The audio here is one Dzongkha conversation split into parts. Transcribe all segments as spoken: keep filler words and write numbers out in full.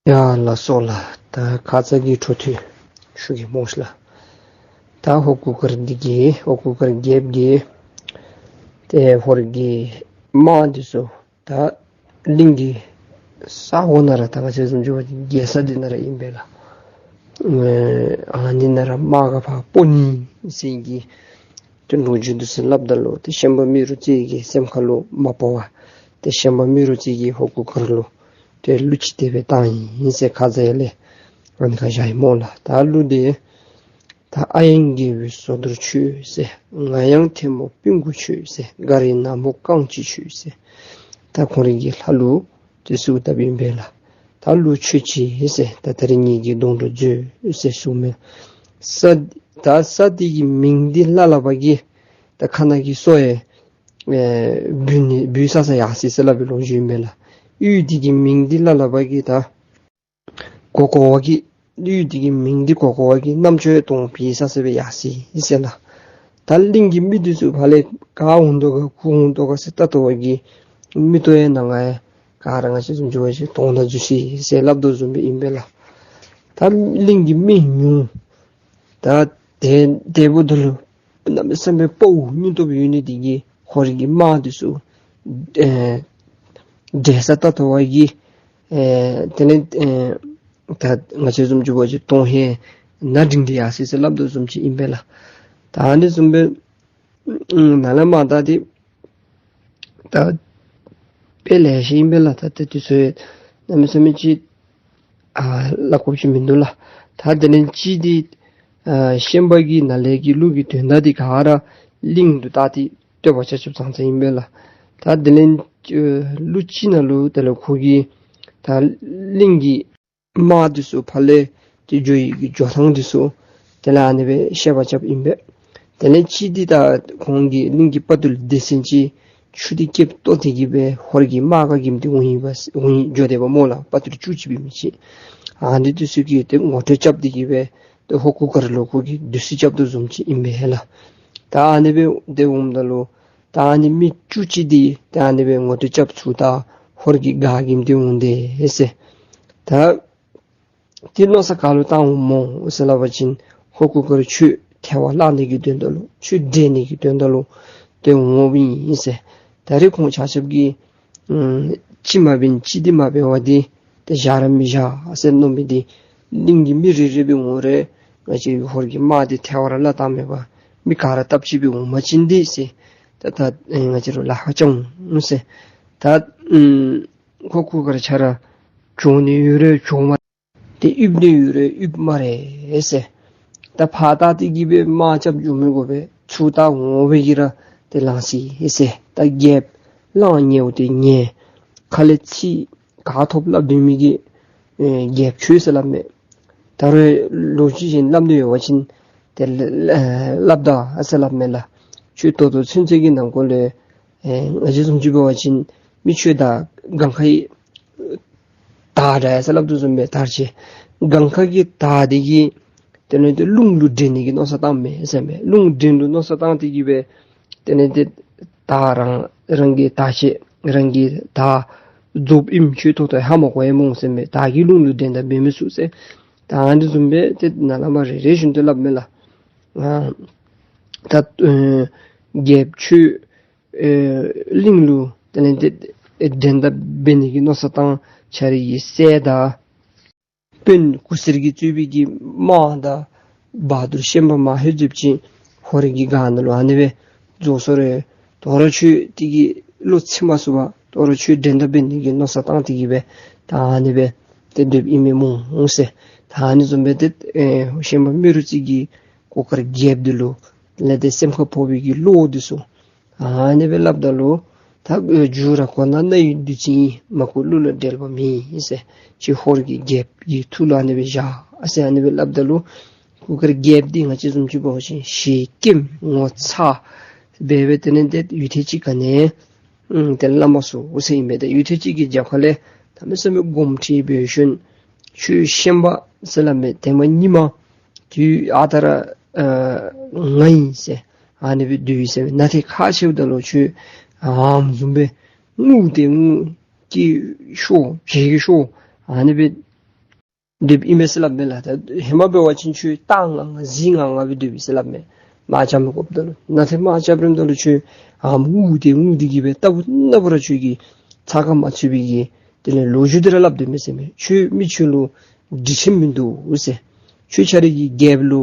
ཡ་ལགས་སོ་ལགས། ད་ཁ་ཙ་གི་འཕྲོ་མཐུད་ཞུ་གེ་སྨོ་ལགས། ད་ཧོར་གུར་དཀར་འདི་གིས་ཧོར་གུར་དཀར་རྒྱལཔོ་གིས་ཏེ་ཧོར་གྱི་དམག་འདི་ཚུ་ད་གླིང་གི་ས་འོག་ནང་ར་ད་ང་བཅས་བཟུམ་ཅིག་འབད་བ་ཅིན་རྒྱལ་ས་འདི་ནང་ར་ཨིན་པས་ལགས། ཨ་ནི་ནང་ར་དམག་ག་ཕར་སྤོ་ནི་ཟེར་གྱི་ཏེ་ལོ་རྒྱུས་འདི་ཚུ་སླབ་ད་ལུ་ཏེ་ཤན་པ་རྨེ་རུ་རྩེ་གི་སེམས་ཁ་ལུ་མ་སྤོ་བར་ཏེ་ཤན་པ་རྨེ་རུ་རྩེ་གིས་ཧོར་གུར་དཀར་ལུ་ཏེ་གླུ་ཅིག་དེ་སྦེ་བཏང་ཡི་ཟེར་ཁ་ཙ་ཡར་ལས་ཨ་ནི་ཁར་བཞག་ཡི་སྨོ་ལགས། ད་གླུ་འདི་ད་ཨ་ཡང་རྒྱལ་པོའི་ཟོ་དོར་ཁྱོད་ཟེར། ང་ཡང་ཐལ་མོ་སྤུན་དགུ་ཁྱོད་ཟེར། མགར་བའི་ནག་མོ་རྐང་གཅིག་ཁྱོད་ཟེར། ད་ཁོང་རའི་གི་ལྷ་ལུ་ཏེ་གསོལཝ་བཏབ་ཨིན་པས་ལགས། ད་གླུ་ཁྱོད་ཀྱིས་ཟེར། ད་ད་རིས་ངེ་གི་སྡོང་གྲོགས་མཛོད་ཟེར་གསུངས་མས། ས་ད་ས་འདི་གི་མིང་འདི་སླབ་སླབ་པ་གིས་ད་ཁ་ནང་གི་སོ་ཡང་ཨེ་འབུ་ནི་འབུ་ས་ས་ཡར་སོ་ཡི་ཟེར་སླབ་པའི་ལོ་རྒྱུས་ཨིན་པས་ལགས། གཡུས་འདི་གི་མིང་འདི་སླབ་སླབ་པ་གིས་ད་གོ་གོ་བ་གིས་གཡུས་འདི་གི་མིང་འདི་གོ་གོ་བ་གིས་རྣམ་ཅོ་ཡང་དོང་བུ་ས་ས་སྦེ་ཡར་སོ་ཡི་ཟེར་ལགས། ད་གླིང་གི་མི་འདི་ཚུ་ཕར་ལས་ག་འོང་དོ་ག་གུ་འོང་དོ་ག་ཟེར་བལྟ་དོ་བ་གིས་མིག་ཏོ་ཡང་ནང་ང་ཡང་ག་ར་ང་བཅས་བཟུམ་ཅིག་འབད་བ་ཅིན་དོང་ནང་འཛུལ་སོ་ཡི་ཟེར་སླབ་དོ་བཟུམ་སྦེ་ཨིན་པས་ལགས། ད་གླིང་གི་མི་ཉུང་། ད་དེ་དེ་འབདཝ་ད་ལུ་གནམ་མེད་ས་མེད་དཔའ་བོ་སྙིང་སྟོབས་ཡོད་ནི་འདི་གིས་ཧོར་གྱི་དམག་འདི་ཚུ་ཨེ་འདྲེས་ས་བལྟ་དོ་བ་གིས་ཨེ་དེ་ལས་ཨེ་ད་ང་བཅས་བཟུམ་ཅིག་འབད་བ་ཅིན་དོང་ཧེ་ནཱ་འགྲིང་སྟེ་ཡར་སོ་ཡི་ཟེར་སླབ་དོ་བཟུམ་ཅིག་ཨིན་པས་ལགས། ད་ཨ་ནི་བཟུམ་སྦེ་ཨུམ་ནཱ་ལས་མར་ད་འདི་ད་དཔེ་ལེ་ཤ་ཨིན་པས་ལགས། ད་ད་འདི་ཚུ་གནམ་མེད་ས་མེད་ཅིག་ཨ་སླབ་དགོཔ་ཅིག་མིན་འདུག་ལགས། ད་དེ་ལས་གཅིག་འདི་ཨ་ཤན་པ་གིས་ནཱ་ལས་ཀྱི་གླུ་གི་དོན་དག་འདི་ག་ར་གླིང་དུ་བཏགས་ཏེ་བསྟོད་པ་ཆ་ཁྱབ་ཚང་ཚང་ཨིན་པས་ལགས། ད་དེ་ལས་ཨ་གླུ་གཅིག་ནང་ལུ་དེ་ལས་ཁོ་གིས་ད་གླིང་གི་དམག་འདི་ཚུ་ཕར་ལས་ཏེ་འགྱོ་ཡི་གི་འགྱོ་ཐངས་འདི་ཚུ་དེ་ལས་ཨ་ནི་སྦེ་བཤད་པ་རྐྱབ་ཨིན་པས། དེ་ལས་གཅིག་འདི་ད་ཁོང་གིས་གླིང་གི་དཔའ་བརྟུལ་སྡེ་ཚན་ཅིག་ཆུ་འདི་རྐྱབ་བཏོག་སྟེ་གི་སྦེ་ཧོར་གྱི་དམག་ག་འགེམས་ཏེ་འོང་ཡི་པ་འོང་ཡི་འགྱོ་དེས་པ་སྨོ་ལགས། དཔའ་བརྟུལ་བཅུ་གཅིག་འབད་མི་ཅིག་ཨ་ནི་འདི་ཚུ་གིས་ཏེ་ངོ་སྤྲོད་རྐྱབ་སྟེ་གི་སྦེ་ཏེ་ཧོར་གུར་དཀར་ལུ་ཁོ་གིས་བདུད་རྩི་རྐྱབ་དོ་བཟུམ་ཅིག་ཨིན་པས་ལགས། ད་ཨ་ནི་སྦེ་ཏེ་འོངམ་ད་ལུ་ད་ཨ་ནི་མི་བཅུ་གཅིག་འདི་ད་ཨ་ནི་སྦེ་ངོ་སྤྲོད་རྐྱབ་ཚུར་ད་ཧོར་གྱི་ག་འགེམས་ཏེ་འོང་དེས་ཟེར། ད་ཏེ་མནོ་བསམ་ག་ལུ་བཏང་འོང་སྨོ་ཟེར་སླབ་པ་ཅིན་ཧོར་གུར་དཀར་ཁྱོད་ཐལ་བར་བརླག་ནི་གི་དོན་དག་ལུ་ཁྱོད་འདྲེན་ནི་གི་དོན་དག་ལུ་ཏེ་འོང་འོངམ་ཨིན་ཟེར། ད་རེས་ཁོང་ཆ་ཁྱབ་ཀྱིས་ཨམ་གཅིག་མ་འབད་ན་གཅིག་འདི་མ་འབད་བ་འདི་ཏེ་བཞག་ར་མི་བཞག་ཟེར་མནོ་མི་འདི་གླིང་གི་མི་རེ་རེ་འབད་འོང་རུང་ང་བཅས་ཧོར་གྱི་དམག་འདི་ཐལ་བར་བརླག་བཏང་མེད་པར་མི་ག་ར་སྟབས་གཅིག་སྦེ་འོང་པ་ཅིན་འདི་ཟེར། ད་ད་ཨེ་ང་བཅས་ར་ལཱ་ཁག་ཅིག་འོང་ཟེར། ད་ཨམ་ཧོར་གུར་དཀར་ཁྱོད་ར་འགྱོ་ནི་ཡོད་རུང་འགྱོ་མ་ཏེ་ཡིབ་ནི་ཡོད་རུང་ཡིབ་སྨ་རེ་ཟེར། ད་ཕར་བལྟ་སྟེ་གི་སྦེ་དམག་རྐྱབ་འགྱོ་མི་དགོ་པས། ཚུར་ད་འོང་སྦེ་གི་ར་ཏེ་ལང་ཅི་ཟེར། ད་རྒྱལཔོ་གླང་ཉལཝ་ཏེ་ཉལ། ཁ་ལས་ཚིག་ག་ཐོབ་སླབ་སྡོད་མི་གིས་ཨེ་རྒྱལཔོ་ཁྱོད་ཟེར་སླབ་མས། ད་རུང་ལོ་རྒྱུས་ཅིག་སླབ་ནི་ཡོད་པ་ཅིན་ཏེ་ལ་ལ་སླབ་ད་ཨ་ཟེར་སླབ་མས་ལགས། ཁྱོད་ད་ལྟོ་ཚུན་ཚོད་ཀྱི་ནང་འཁོད་ལས་ཨེ་ང་བཅས་བཟུམ་ཅིག་འབད་བ་ཅིན་མི་ཁྱོད་དང་སྒང་ཁའི་དར་འདྲ་ཡ་ཟེར་སླབ་དོ་བཟུམ་སྦེ་དར་ཅིག་སྒང་ཁ་གི་དར་འདི་གིས་དེ་ལས་ཏེ་རླུང་ལུ་འདྲེན་ནི་གི་མནོ་བསམ་བཏངམ་མས་ཟེར་མས། རླུང་འདྲེན་ལུ་མནོ་བསམ་བཏང་སྟེ་གི་སྦེ་དེ་ལས་ཏེ་དར་རང་རང་གི་དར་ཅིག་རང་གི་དར་རྫོགསཔ་ཨིནམ་ཁྱོད་ད་ལྟོ་ཧ་མ་གོ་ཡི་སྨོ་ཟེར་མས། དར་གྱིས་རླུང་ལུ་འདྲེན་ད་འབད་མི་ཚུགས་ཟེར། ད་ཨ་ནི་བཟུམ་སྦེ་ཏེ་ནཱ་ལས་མར་རེ་རེ་བཞིན་དུ་སླབ་མས་ལགས། ཨ་ད་ཨེ་རྒྱལཔོ་ཁྱོད་ཨེ་གླིང་ལུ་དེ་ལས་ཏེ་ཨེ་འདྲེན་ད་འབད་ནི་གི་མནོ་བསམ་བཏང་ཁྱོད་རའི་གི་སྲས་དང་དཔོན་གུར་སེར་གྱིས་གཙོས་པའི་གི་དམག་དང་བ་དུར་ཤན་པ་མ་ཧེ་ཟེརཝ་ཅིག་ཧོར་གྱི་སྒང་ནང་ལུ་ཨ་ནི་སྦེ་རྫོགས་སོ་རུང་དོ་རུང་ཁྱོད་འདི་གིས་བློ་ཚིམ་མ་ཚུགས་པར་དོ་རུང་ཁྱོད་འདྲེན་ད་འབད་ནི་གི་མནོ་བསམ་བཏང་སྟེ་གི་སྦེ་ད་ཨ་ནི་སྦེ་ཏེ་སྡོདཔ་ཨིན་མས་སྨོ་ཟེར། ད་ཨ་ནི་བཟུམ་སྦེ་ཏེ་ཨེ་ཤན་པ་རྨེ་རུ་རྩེ་གིས་གུར་དཀར་རྒྱལཔོ་འདི་ལུ་ལས་ཏེ་སེམས་ཁར་ཕོག་པའི་གི་བློ་འདི་ཚུ་ཨ་ནི་སྦེ་སླབ་ད་ལུ་ད་རྒྱུ་ར་ཁོ་ན་རྣ་ཡི་བདུད་རྩི་ཨིན། མ་གོ་གླུ་ལ་འགྲེལ་པ་མེད་ཟེར། ཁྱོད་ཧོར་གྱི་རྒྱལཔོ་གི་ཐུགས་ལུ་ཨ་ནི་སྦེ་བཞག་ཨ་ཟེར་ཨ་ནི་སྦེ་སླབ་ད་ལུ་གུར་དཀར་རྒྱལཔོ་འདི་ང་བཅས་བཟུམ་ཅིག་འབད་བ་ཅིན་ཞེ་སྐྱེམས་ངོ་ཚ་སྦེ་སྦེ་དེ་ལས་ཏེ་ཡུད་ཐེངས་ཅིག་ག་ནི་ཨུམ་ཏེ་སླབ་མ་ཚུགས་ཟེར་ཨིན་པས། ཏེ་ཡུད་ཐེངས་ཅིག་གི་རྒྱབ་ཁ་ལས་གནམ་མེད་ས་མེད་དགོངསམ་ཁྲེལ་འབད་ཞིནམ་ཁྱོད་ཤན་པ་ཟེར་སླབ་མས། ཏེ་མ་ཉི་མ་དུས་ཨ་རྟག་ར་ཨ་ང་ཨིན་ཟེར་ཨ་ནི་སྦེ་སྡོད་ཡི་ཟེར་མས། ནཱ་ཏེ་ཁ་ཕྱེཝ་ད་ལུ་ཁྱོད་ཨམ་བཟུམ་སྦེ་རྔུ་སྟེ་རྔུ་སྐད་ཤོར་བྱེད་ཀྱི་ཤོར་ཨ་ནི་སྦེ་ སྡོདཔ་ཨིན་མས་ཟེར་སླབ་མས་ལགས། ད་ཧེ་མ་འབད་བ་ཅིན་ཁྱོད་སྟག་ང་ང་གཟིག་ང་ང་སྦེ་སྡོདཔ་ཨིན་ཟེར་སླབ་མས། དམག་རྐྱབ་མི་དགོཔ་ད་ལུ་ནཱ་ཏེ་དམག་རྐྱབ་རནམ་ད་ལུ་ཁྱོད་ཨམ་ངུ་སྟེ་ངུ་སྟེ་གི་སྦེ་ལྟ་བུ་ན་བུ་ར་ཁྱོད་ཀྱིས་ཚ་ཁ་མ་ཚུད་པའི་གི་དེ་ལས་ལོ་རྒྱུས་འདི་ར་སླབ་སྡོད་མས་ཟེར་མས། ཁྱོད་མི་ཁྱོད་ལུ་སྒྲིག་ཁྲིམས་མིན་འདུག་ཟེར། ཁྱོད་ཁྱོད་རའི་གི་རྒྱལཔོ་ལུ་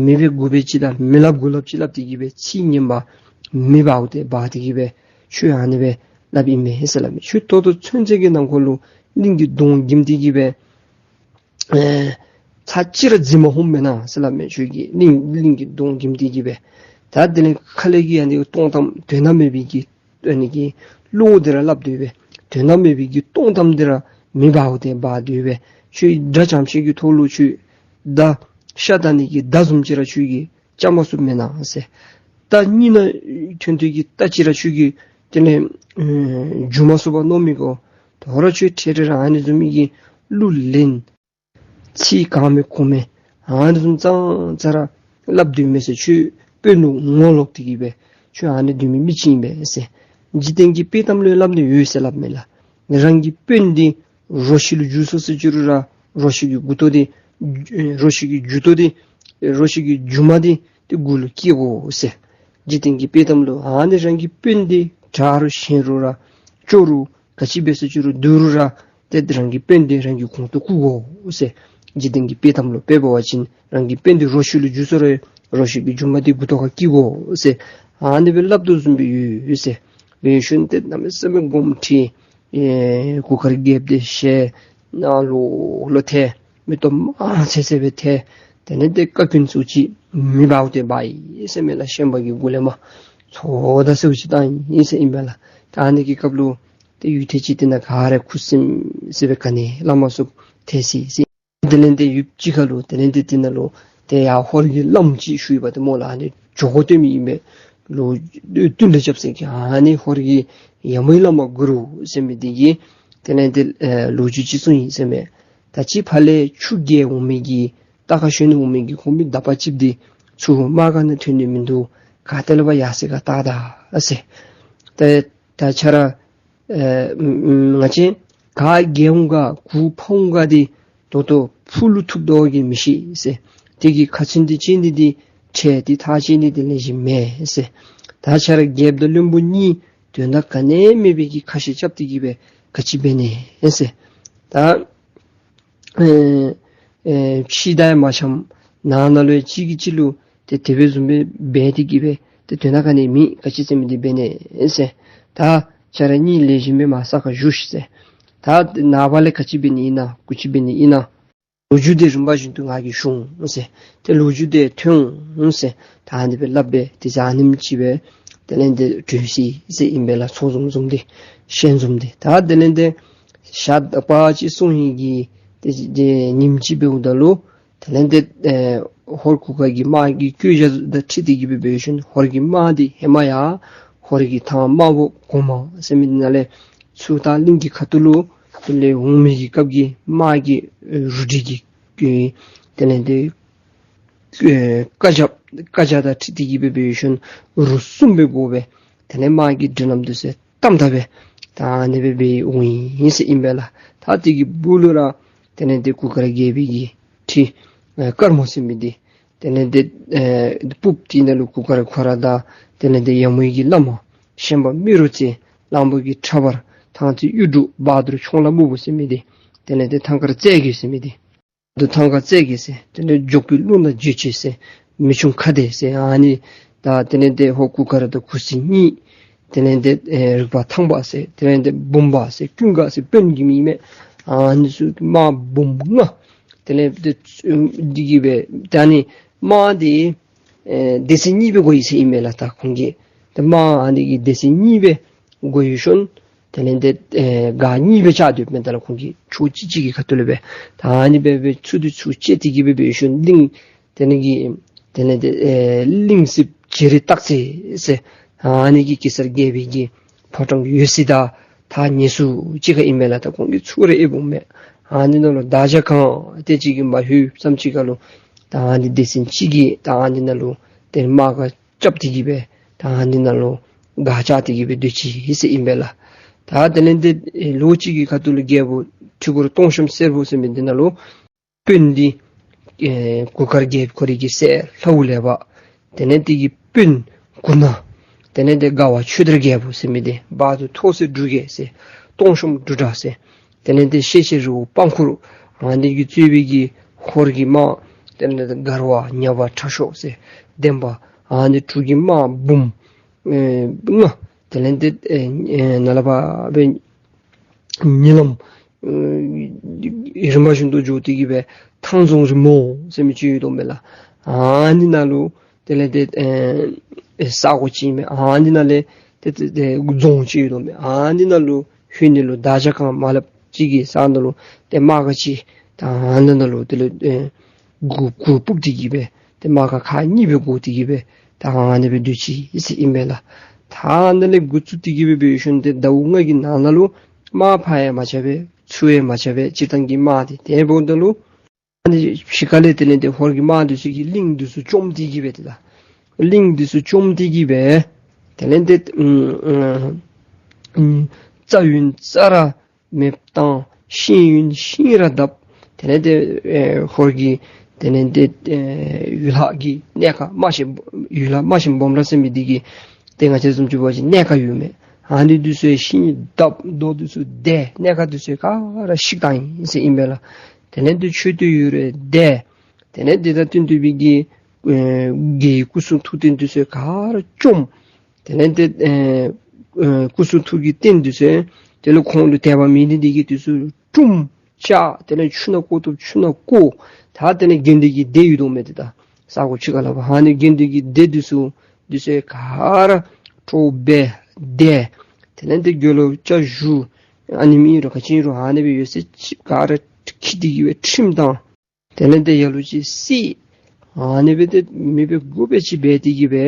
མི་སྦེ་མགུ་སྦེ་ཅིག་དང་མི་སླབ་མགུ་སླབ་ཅིག་སླབ་སྟེ་གི་སྦེ་ཚིག་ངན་པ་མེད་པ་འོ་དེ་འབག་སྟེ་གི་སྦེ་ཁྱོད་ཨ་ནི་སྦེ་སླབ་ཨིན་མས་ཟེར་སླབ་མས། ཁྱོད་ད་ལྟོ་ཚུན་ཚོད་ཀྱི་ནང་འཁོད་ལུ་གླིང་གི་གདོང་འགེམས་ཏེ་གི་སྦེ་ཨེ་ཚར་གཅིག་ར་འཛིང་མ་འོངམ་མེན་ན་ཟེར་སླབ་མས། ཁྱོད་ཀྱིས་གླིང་གླིང་གི་གདོང་འགེམས་ཏེ་གི་སྦེ། ད་དེ་ལས་ཁ་ལས་ཀྱི་ཨ་ནི་སྟོང་གཏམ་དོན་དག་མེད་པའི་གི་ཨ་ནི་གི་བློ་འདི་ར་སླབ་སྡོད་པས། དོན་དག་མེད་པའི་གི་སྟོང་གཏམ་འདི་ར་མེད་པ་འོ་དེ་འབག་སྡོད་པས། ཁྱོད་དགྲ་འཇམ་ཤོས་ཀྱི་ཐོག་ལུ་ཁྱོད་མདའ་ཤ་བཏགས་ནི་གི་མདའ་བཟུམ་ཅིག་ར་ཁྱོད་ཀྱིས་རྐྱབ་མ་ཚུགསཔ་མེན་ན་ཟེར། རྟ་གཉིས་ནང་ཐོན་ཐོན་གྱི་རྟ་ཅིག་ར་ཁྱོད་ཀྱིས་དེ་ལས་ཨེ་འཇུ་མ་ཚུགས་པར་མནོ་མི་དགོ། དོ་རུང་ཁྱོད་འཕྲལ་འཕྲལ་ར་ཨ་ནི་བཟུམ་མའི་གི་གླུ་ལེན་ཚིག་གང་མེད་གོ་མེད་ཨ་ནི་བཟུམ་ཙང་ཙ་ར་སླབ་སྡོད་མས་ཟེར། ཁྱོད་དཔོན་ལུ་ངོ་ལོག་སྟེ་གི་སྦེ་ཁྱོད་ཨ་ནི་སྡོད་མི་མི་ཅིག་ཨིན་པས་ཟེར། འཇིག་རྟེན་གྱི་དཔེ་གཏམ་ལུ་སླབ་ནི་ཡོད་ཟེར་སླབ་མས་ལགས། རང་གི་དཔོན་འདི་རོ་ཁྱི་ལུ་འཇུ་སོང་ཟེར་ཅི་རུང་ར་རོ་ཁྱི་གི་མགུ་ཏོ་འདི་རོ་ཁྱི་གི་མཇུག་ཏོ་འདི་རོ་ཁྱི་གི་མཇུག་མ་འདི་ཏེ་མགུ་ལུ་སྐྱེལ་དགོ་ཟེར། འཇིག་རྟེན་གྱི་དཔེ་གཏམ་ལུ་ཨ་ནི་རང་གི་དཔོན་འདི་དྲག་རུང་ཞན་རུང་ར་སྐྱོ་རུང་ག་ཅི་འབད་ཟེར་ཅི་རུང་སྡུག་རུང་ར་ཏེ་རང་གི་དཔོན་འདི་རང་གི་གོང་དུ་བཀུར་དགོ་ཟེར། འཇིག་རྟེན་གྱི་དཔེ་གཏམ་ལུ་དཔེ་འབད་བ་ཅིན་རང་གི་དཔོན་འདི་རོ་ཁྱི་ལུ་འཇུ་སོང་རུང་རོ་ཁྱི་གི་མཇུག་མ་འདི་མགུ་ཏོ་ཁར་སྐྱེལ་དགོ་ཟེར། ཨ་ནི་སྦེ་སླབ་དོ་བཟུམ་སྦེ་ཡོད་ཟེར། འབད་ཞིནམ་ཏེ་གནམ་མེད་ས་མེད་དགོངསམ་ཁྲེལ། ཨེ་གུར་དཀར་རྒྱལཔོ་འདི་ཞལ་ནང་ལོག་ལོག་ཐལ། མིག་ཏོ་དམར་ཚེར་ཚེར་སྦེ་ཐལ། དེ་ལས་ཏེ་བཀའ་བཀྱོན་ཚུ་ཅིག་མེད་པ་འོ་དེ་འབག་ཡི་ཟེར་མས་ལགས། ཤན་པ་གི་མགུ་ལས་མར་ཚོགས་བདའ་ཟེརཝ་ཅིག་བཏང་ཡི་ཟེར་ཨིན་པས་ལགས། ད་ཨ་ནི་གི་སྐབས་ལུ་ཏེ་ཡུད་ཐེངས་ཅིག་དེ་ནང་ག་ར་ཁུ་སིམ་སི་སྦེ་ག་ནི་སླབ་མ་ཚུགས་ཐལ་སི་སི། དེ་ལས་ཏེ་ཡུདཔ་ཅིག་ཁར་ལུ་དེ་ལས་ཏེ་དེ་ནང་ལུ་ཏེ་ཡར་ཧོར་གྱི་བླམ་ཅིག་ཞུ་ཡི་པ་ཏེ་སྨོ་ལགས། ཨ་ནི་ཇོ་ཁོ་སྟོན་མི་ཨིན་པས། ལོ་བདུན་ལས་རྐྱབ་ཟེར་གི་ཨ་ནི་ཧོར་གྱི་ཡ་མོའི་བླ་མ་གུ་རུ་ཟེར་མི་འདི་གིས་དེ་ལས་ཏེ་ཨེ་ལོ་རྒྱུས་ཅིག་གསུངས་ཡི་ཟེར་མས། ད་ཅི་ཕར་ལས་ཆུ་རྐྱལ་འོང་མི་གི་རྟ་ཁར་ཞོན་འོང་མི་གི་ཁོང་མི་དག་པ་ཅིག་འདི་ཚུར་དམག་སྒར་ནང་ཐོན་ནི་མིན་འདུག། ག་ཏེ་ལས་ཕར་ཡར་སོང་ག་བལྟ་ད་ཟེར། ཏེ་ད་ཁྱོད་ར་ཨེ་ང་བཅས་ག་རྐྱལ་འོང་ག་གུ་ཕར་འོང་ག་འདི་ད་ལྟོ་ཕུག་ལུ་ཐུག་དོ་ག་གིས་མི་ཤེས་ཟེར། དེ་གི་ཁ་ཚོན་འདི་བཅད་ནི་འདི་ཁྲལ་འདི་ཐག་བཅད་ནི་འདི་ལེགས་ཤོམ་མེད་ཟེར། ད་ཁྱོད་ར་རྒྱལཔོ་དང་བློན་པོ་གཉིས་དོན་དག་ག་ནི་མེད་པའི་གི་ཁ་བཤད་རྐྱབ་སྟེ་གི་སྦེ་ག་ཅི་འབད་ནི་ཟེར། ད་ཨེ་ཨེ་ཕྱི་ད་ཡང་མ་འཆམ། ནང་ན་ལུ་ཡང་གཅིག་གིས་གཅིག་ལུ་ཏེ་དེ་སྦེ་བཟུམ་སྦེ་འབད་དེ་གི་སྦེ་ཏེ་དོན་དག་ག་ནི་མེད། ག་ཅི་ཟེར་མི་འདི་འབད་ནི་ཟེར། ད་ཁྱོད་ར་གཉིས་ལེགས་ཤོམ་སྦེ་མར་ས་ཁར་བཞུགས་ཤིག་ཟེར། ད་ནངས་པ་ལས་ག་ཅི་འབད་ནི་ཨིན་ན་གུ་ཅི་འབད་ནི་ཨིན་ན་ལོ་རྒྱུས་འདི་རིམ་པ་བཞིན་དུ་ང་གིས་ཞུ་འོང་ཟེར། ཏེ་ལོ་རྒྱུས་འདི་ཐོན་འོང་ཟེར། ད་ཨ་ནི་སྦེ་སླབ་སྦེ་ཏེ་ཨ་ནེམ་ཅིག་སྦེ་དེ་ལས་ཏེ་གྲོལ་སོ་ཡི་ཟེར་ཨིན་པས་ལགས། ཚོགས་འཛོམས་འཛོམས་ཏེ་ཞལ་འཛོམས་ཏེ་ད་དེ་ལས་ཏེ་ཞག་དག་པ་ཅིག་སོང་ཡི་གི་ཏེ་ཏེ་ཉིནམ་ཅིག་འབདཝ་ད་ལུ་དེ་ལས་ཏེ་ཨེ་ཧོར་གུར་དཀར་གྱི་དམག་གི་བཀོད་རྒྱ་དང་འཁྲིལ་ཏེ་གི་སྦེ་འབད་ཞིནམ་ཧོར་གྱི་དམག་འདི་ཧེ་མ་ཡང་ཧོར་གྱི་ཐང་དམར་པོ་གོང་མ་ཟེར་མི་ནང་ལས་ཚུར་ད་གླིང་གི་ཁ་ཐུག་ལུ་དེ་ལས་འོང་མི་གི་སྐབས་ཀྱི་དམག་གི་རུ་སྒྲིག་གི་དེ་ལས་ཏེ་ཨེ་བཀའ་རྒྱ་བཀའ་རྒྱ་དང་འཁྲིལ་ཏེ་གི་སྦེ་འབད་ཞིནམ་རུ་གསུམ་སྦེ་བགོ་སྦེ་དེ་ལས་དམག་གི་མགྲིན་ལམ་འདི་ཚུ་བསྡམས་ད་སྦེ་ད་ཨ་ནི་སྦེ་འབད་འོང་ཡི་ཟེར་ཨིན་པས་ལགས། ད་དེ་གི་སྦུག་ལུ་ར་དེ་ལས་ཏེ་གུར་དཀར་རྒྱལ་པོའི་གི་ཁྲི་ཨེ་དཀར་མོ་ཟེར་མི་འདི་དེ་ལས་ཏེ་ཨེ་སྤུབས་དེ་ནང་ལུ་གུར་དཀར་ཁོ་ར་དང་དེ་ལས་ཏེ་ཡ་མོའི་གི་བླ་མ་ཤན་པ་རྨེ་རུ་རྩེ་གླང་པོ་གི་ཁྲ་འབར་ཐང་རྩེ་གཡུ་འབྲུག་བ་དུར་ཁྱུང་ལ་སྨུག་པོ་ཟེར་མི་འདི་དེ་ལས་ཏེ་ཐང་དཀར་རྩེ་རྒྱལ་ཟེར་མི་འདི་དུ་ཐང་དཀར་རྩེ་རྒྱལ་ཟེར། དེ་ལས་འཇོག་པའི་རླུང་དང་རྗེ་ཆེ་ཟེར། མི་ཆུང་ཁ་བདེ་ཟེར། ཨ་ནི་ད་དེ་ལས་ཏེ་ཧོར་གུར་དཀར་དང་གུར་སེར་གཉིས། དེ་ལས་ཏེ་ཨེ་རིག་པ་ཐང་པ་ཟེར། དེ་ལས་ཏེ་འབུམ་པ་ཟེར། ཀུན་དགའ་ཟེར། དཔོན་གྱི་མིང་མས། ཨ་ནི་ཚུ་དམག་འབུམ་ལྔ། དེ་ལས་ཏེ་འདི་གིས་སྦེ་ད་ནི་དམག་འདི་ཨེ་སྡེ་ཚན་གཉིས་སྦེ་བགོ་ཡི་ཟེར་ཨིན་མས་ལགས། ད་ཁོང་གིས་ཏེ་དམག་ཨ་ནི་གི་སྡེ་ཚན་གཉིས་སྦེ་བགོ་ཡི་ཤོན། དེ་ལས་ཏེ་ཨེ་སྒར་གཉིས་སྦེ་བཅགས་སྡོདཔ་མས། ད་ལགས་ཁོང་གིས་ཕྱོགས་གཅིག་གཅིག་གི་ཁ་ཐུག་ལས་སྦེ་ད་ཨ་ནི་སྦེ་སྦེ་ཚུར་འདི་ཚུར་བཅད་དེ་གི་སྦེ་འབད་ཡི་ཤོན་གླིང་དེ་ནི་གི་དེ་ལས་ཏེ་ཨེ་གླིང་གཟིགས་བྱེ་རི་སྟག་རྩེ་ཟེར་ཨ་ནི་གི་གེ་སར་རྒྱལ་པོའི་གི་ཕོ་བྲང་ཡོད་ས་དང་ཐག་ཉེ་སུ་ཅིག་ཁར་ཨིན་མས་ལགས། ད་ཁོང་གིས་ཚུར་ར་ཨེ་འབུངམ་མས། ཨ་ནི་ནང་ལུ་བདག་ཅག་གང་དེ་ཅིག་གིས་མ་ལྷོད་ཙམ་ཅིག་ཁར་ལུ་ད་ཨ་ནི་སྡེ་ཚན་གཅིག་གིས་ད་ཨ་ནི་ནང་ལུ་ཏེ་དམག་རྐྱབ་སྟེ་གི་སྦེ་ད་ཨ་ནི་ནང་ལུ་སྒར་བཅགས་ཏེ་གི་སྦེ་སྡོད་ཅི་ཟེར་ཨིན་པས་ལགས། ད་དེ་ལས་ཏེ་ཨེ་ལོ་གཅིག་གི་ཁ་ཐུག་ལུ་རྒྱལ་པོ་ཁྲི་སྐོར་སྟོང་གཤོངམ་སེར་པོ་ཟེར་མི་འདི་ནང་ལུ་ དཔོན་འདི་ཨེ་གུར་དཀར་རྒྱལཔོ་ཁོ་རའི་གི་སྲས་ལྷའུ་ལེ་བ། དེ་ལས་དེ་གི་དཔོན་གུར་ནག། དེ་ལས་དེ་དགའ་བ་ཆོས་དར་རྒྱལ་པོ་ཟེར་མི་འདི་བ་དུ་ཐོག་སེ་འབྲུག་རྒྱལ་ཟེར། སྟོང་གཤོངས་འབྲུག་གྲགས་ཟེར། དེ་ལས་དེ་ཤེས་བྱའི་རི་བོ་པང་ཁུར། ཨ་ནི་གིས་གཙོས་པའི་གི་ཧོར་གྱི་དམག། དེ་ལས་དེ་མགར་བ་ཉ་བ་ཁྲ་གཤོག་ཟེར་ལྡན་པ། ཨ་ནི་འབྲུག་གི་དམག་འབུམ་ཨེ་ལྔ། དེ་ལས་དེ་ཨེ་ཨེ་ནཱ་ལས་ཕར་སྦེ་ཉི་ལམ་ཨེ་རིམ་པ་བཞིན་དུ་འགྱོ་སྟེ་གི་སྦེ་ཐང་རྫོང་རིང་མོ་ཟེར་མི་ཅིག་ཡོད་དོ་མས་ལགས། ཨ་ནི་ནང་ལུ་དེ་ལས་དེ་ཨེ་ཨེ་ས་གོ་ཅིག་ཨིན་མས། ཨ་ནི་ནང་ལས་དེ་དེ་དེ་རྫོང་ཅིག་ཡོད་དོ་མས། ཨ་ནི་ནང་ལུ་ལྷོད་ནི་ལུ་དར་ཇ་ཁང་མ་ལགཔ་ཅིག་གི་ས་ནང་ལུ་ཏེ་དམག་སྒར་ཅིག། ད་ཨ་ནི་ནང་ལུ་དེ་ལས་ཨེ་གུར་གུར་སྤུབ་སྟེ་གི་སྦེ་ཏེ་དམག་སྒར་ཁག་གཉིས་སྦེ་བསྒོར་ཏེ་གི་སྦེ་ད་ཨ་ནི་སྦེ་སྡོད་ཅི་ཟེར་ཨིན་མས་ལགས། ད་ཨ་ནི་ལས་འགོ་བཙུགས་ཏེ་གི་སྦེ་འབད་ཞིནམ་ཏེ་ཟླཝ་ལྔ་གི་ནང་ན་ལུ་དམག་ཕར་ཡང་མ་རྐྱབ་པས། ཚུར་ཡང་མ་རྐྱབ་པས། སྤྱིར་བཏང་གི་དམག་འདི་དེ་འབདཝ་ད་ལུ་ཨ་ནི་ཕྱི་ཁ་ལས་དེ་ལས་དེ་ཧོར་གྱི་དམག་འདི་ཚུ་གིས་གླིང་འདི་ཚུ་བཅོམ་སྟེ་གི་སྦེ་ཏེ་ད་གླིང་འདི་ཚུ་བཅོམ་སྟེ་གི་སྦེ་དེ་ལས་དེ་ཨམ་ཨམ་རྩྭ་ཡོད་རྩྭ་ར་མེདཔ་བཏང་། ཤིང་ཡོད་ཤིང་ར་བརྡབ། དེ་ལས་དེ་ཨེ་ཧོར་གྱི་དེ་ལས་དེ་ཨེ་ཡུལ་ལྷ་གི་གནས་ཁང་དམའ་ཞིང་ཡུལ་ལྷ་དམའ་ཞིང་སྦོམ་ར་ཟེར་མི་འདི་གི་ཏེ་ང་བཅས་བཟུམ་ཅིག་འབད་བ་ཅིན་གནས་ཁང་ཡོད་མི་ཨ་ནི་འདི་ཚུ་ཡང་ཤིང་བརྡབ། རྡོ་འདི་ཚུ་བརྡལ། གནས་ཁང་འདི་ཚུ་ག་ར་བཤིག་བཏང་ཡི་ཟེར་ཨིན་པས་ལགས། དེ་ལས་དེ་མཆོད་རྟེན་ཡོད་རུང་བརྡལ། དེ་ལས་དེ་དང་བསྟུན་ཏེ་སྦེ་གི་ཨེ་རྒྱལ་བའི་སྐུ་གསུང་ཐུགས་རྟེན་འདི་ཚུ་ག་ར་བཅོམ། དེ་ལས་དེ་ཨེ་ཨེ་སྐུ་གསུང་ཐུགས་ཀྱི་རྟེན་འདི་ཚུ་དེ་ལུ་ཁོང་ལུ་དད་པ་མེད་ནི་འདི་གིས་འདི་ཚུ་བཀྲུམ་བཅག། དེ་ལས་ཆུ་ནང་བཀོ་བཏུབ་ཆུ་ནང་བཀོ། ད་དེ་ལས་དགེ་འདུན་གྱི་སྡེ་ཡོད་དོ་མས་ཏེ་ད་ས་གོ་ཕྱི་ཁ་ལས་ཕར་ཨ་ནི་དགེ་འདུན་གྱི་སྡེ་འདི་ཚུ་འདི་ཚུ་ག་ར་ཁྲོ་བོ་བརྡལ། དེ་ལས་དེ་དགེ་སློང་བཅའ་བཞུགས། ཨ་ནི་མི་རུང་ག་ཅི་རུང་ཨ་ནི་སྦེ་ཡོད་ཚད་ཅིག་ག་ར་འཁྱིད་དེ་གི་སྦེ་ཁྲིམས་བཏང་། དེ་ལས་དེ་ལ་ལུ་ཅིག་བསད། ཨ་ནི་སྦེ་ཏེ་མེདཔ་དགུ་སྦེ་ཅིག་འབད་དེ་གི་སྦེ་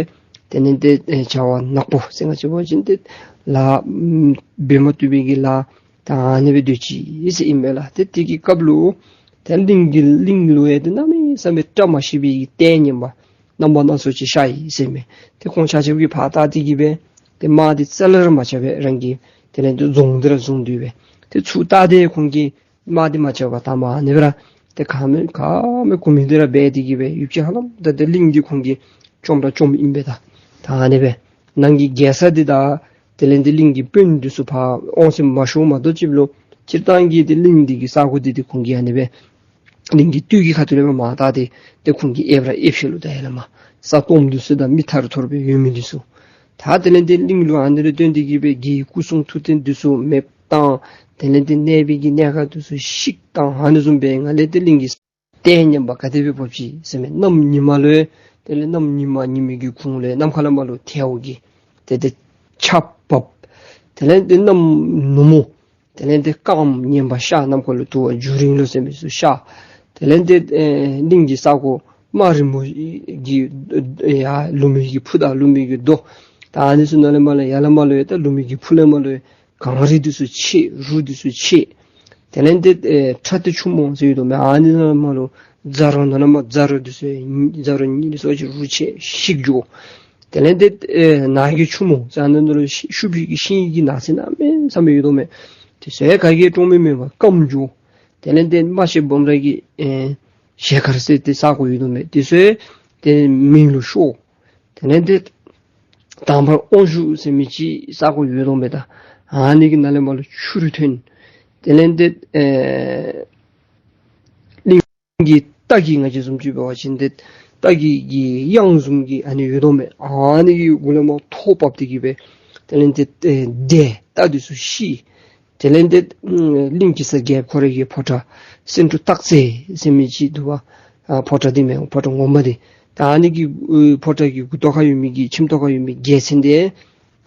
དེ་ལས་དེ་ཨེ་བྱ་བ་ནག་པོ་ཟེར་ང་བཅས་འབད་བ་ཅིན་ཏེ་ལཱ་འབད་མ་བཏུབ་པའི་གི་ལཱ་ད་ཨ་ནི་སྦེ་སྡོད་ཅི་ཟེར་ཨིན་མས་ལགས། ཏེ་དེ་གི་སྐབས་ལུ་ཏེ་གླིང་གི་གླིང་ལུ་ཡང་ཏེ་གནམ་མེད་ས་མེད་བཀྲ་མ་ཤིས་པའི་གི་ལྟས་ངན་པ་རྣམ་པ་སྣ་ཚོགས་ཅིག་ཤར་ཡི་ཟེར་མས། ཏེ་ཁོང་ཆ་ཁྱབ་ཀྱིས་ཕར་བལྟ་སྟེ་གི་སྦེ་ཏེ་དམག་འདི་རྩ་ལས་ར་མ་རྐྱབ་པས། རང་གི་དེ་ལས་དེ་རྫོང་འདི་ར་བཟུང་སྡོད་པས། ཏེ་ཚུར་བལྟ་སྟེ་ཁོང་གིས་དམག་འདི་མ་རྐྱབ་པར་ད་མར་ཨ་ནི་སྦེ་ར་ཏེ་ཁ་མེད་ཁ་མེད་གོ་མེད་དེ་ར་འབད་དེ་གི་སྦེ་ཡུདཔ་ཅིག་ཧ་ལམ་ད་ཏེ་གླིང་འདི་ཁོང་གིས་བཅོམ་ར་བཅོམ་ཨིན་པས་ད། ད་ཨ་ནི་སྦེ་ནང་གི་རྒྱལ་ས་འདི་དང་དེ་ལས་དེ་གླིང་གི་དཔོན་འདི་ཚུ་ཕར་འོང་ཟེར་མ་ཞུ་མ་གཏོགས་ཅིག་ལུ་སྤྱིར་བཏང་གི་ཏེ་གླིང་འདི་གི་ས་གོ་འདི་ཏེ་ཁོང་གིས་ཨ་ནི་སྦེ་གླིང་གི་སྟོད་ཀྱི་ཁ་ཐུག་ལས་མར་མར་བལྟ་སྟེ་ཏེ་ཁོང་གིས་ཨེབ་ར་ཨེབ་ཤེས་ལོ། ད་ཡར་ལས་མར་ས་སྟོངམ་འདི་ཚུ་དང་མི་ཐར་ཐོར་སྦེ་ཡོད་མི་འདི་ཚུ། ད་དེ་ལས་དེ་གླིང་ལུ་ཨ་ནི་རེ་བཏོན་ཏེ་གི་སྦེ་རྒྱལ་བའི་སྐུ་གསུང་ཐུགས་རྟེན་འདི་ཚུ་མེདཔ་བཏང་། དེ་ལས་དེ་གནས་པའི་གི་གནས་ཁང་འདི་ཚུ་བཤིག་བཏང་། ཨ་ནི་བཟུམ་སྦེ་ང་ལས་དེ་གླིང་གི་ལྟས་ངན་པ་ག་དེ་སྦེ་འབབ་ཅི་ཟེར་མས། གནམ་ཉི་མ་ལུ་དེ་ལས་གནམ་ཉི་མ་ཉི་མའི་གི་གུང་ལས་ནམ་མཁའ་ལས་མར་ལུ་ཐལཝ་གི་ཏེ་ཏེ་ཆརཔ་འབབ། དེ་ལས་དེ་གནམ་ནུབ་མོ་དེ་ལས་དེ་སྐརམ་ངན་པ་ཤར། ནམ་མཁའ་ལུ་དུ་བ་རྒྱུན་རིང་ལོ་ཟེར་མི་ཚུ་ཤར། དེ་ལས་དེ་ཨེ་གླིང་གི་ས་གོ་དམའ་རིང་མོ་གི་ཡར་ལུ་མའི་གི་ཕུ་དང་ལུ་མའི་གི་རྡོ་ད་ཨ་ནི་ཚུ་ནང་ལས་མར་ལུ་ཡར་ལས་མར་ལུ་ཡང་ད་ལུ་མའི་གི་ཕུ་ལས་མར་ལུ་ཡང་གངས་རི་འདི་ཚུ་ཆད། རུ་འདི་ཚུ་ཆད། དེ་ལས་དེ་ཨེ་ཁྲ་ཏི་ཆུ་མོ་ཟེར་ཡོད་དོ་མས། ཨ་ནི་ནང་ལས་མར་ལུ་ཛ་རོ་ནང་ལས་མར་ཛ་རོ་འདི་ཚུ་ཡང་ཛ་རོ་གཉིས་འདི་ཚུ་ཅིག་རུ་ཆད་བཤིག་འགྱོ། དེ་ལས་དེ་ཨེ་ནགས་ཀྱི་ཆུ་མོ་ཟེར་ཨ་ནི་ནང་ལུ་ཤི་ཤུག་པའི་གི་ཤིང་གི་ནགས་ཚལ་གནམ་མེད་ས་མེད་ཡོད་དོ་མས། དེ་ཚུ་ཡང་ག་གིས་བཀྲོངས་མི་མེད་པར་སྐམ་འགྱོ། དེ་ལས་དེ་དམའ་ཆེ་སྦོམ་ར་གི་ཨེ་ཞལ་དཀར་ཟེར་ཏེ་ས་གོ་ཡོད་དོ་མས། དེ་ཚུ་ཡང་དེ་མེ་ལུ་ཤོར། དེ་ལས་དེ་དང་པ་དབང་ཕྱུག་ཟེར་མི་ཅིག་ས་གོ་ཡོད་དོ་མས་ད། ཨ་ནི་གི་ནང་ལས་མར་ལུ་ཆུ་རུད་ཐོན། དེ་ལས་དེ་ཨེ་གླིང་གི་རྟ་གི་ང་བཅས་བཟུམ་ཅིག་འབད་བ་ཅིན་ཏེ་རྟ་གི་གི་གཡང་བཟུམ་གྱི་ཨ་ནི་ཡོད་དོ་མས། ཨ་ནི་གི་གུ་ལས་མར་ཐོག་བབས་ཏེ་གི་སྦེ་དེ་ལས་ཏེ་ཏེ་དེ་རྟ་འདི་ཚུ་ཤི། དེ་ལས་ཏེ་གླིང་གེ་སར་རྒྱལཔོ་ཁོ་རའི་གི་ཕོ་བྲང་སེང་འབྲུག་སྟག་རྩེ་ཟེར་མི་ཅིག་འདུག་པ། ཨ་ཕོ་བྲང་འདི་མས་ཕོ་བྲང་ངོ་མ་འདི། ད་ཨ་ནི་གི་ཨེ་ཕོ་བྲང་གི་མགུ་ཏོག་ཁར་ཡོད་མི་གི་ཁྱིམ་ཐོག་ཁར་ཡོད་མི་རྒྱལ་མཚན་འདི་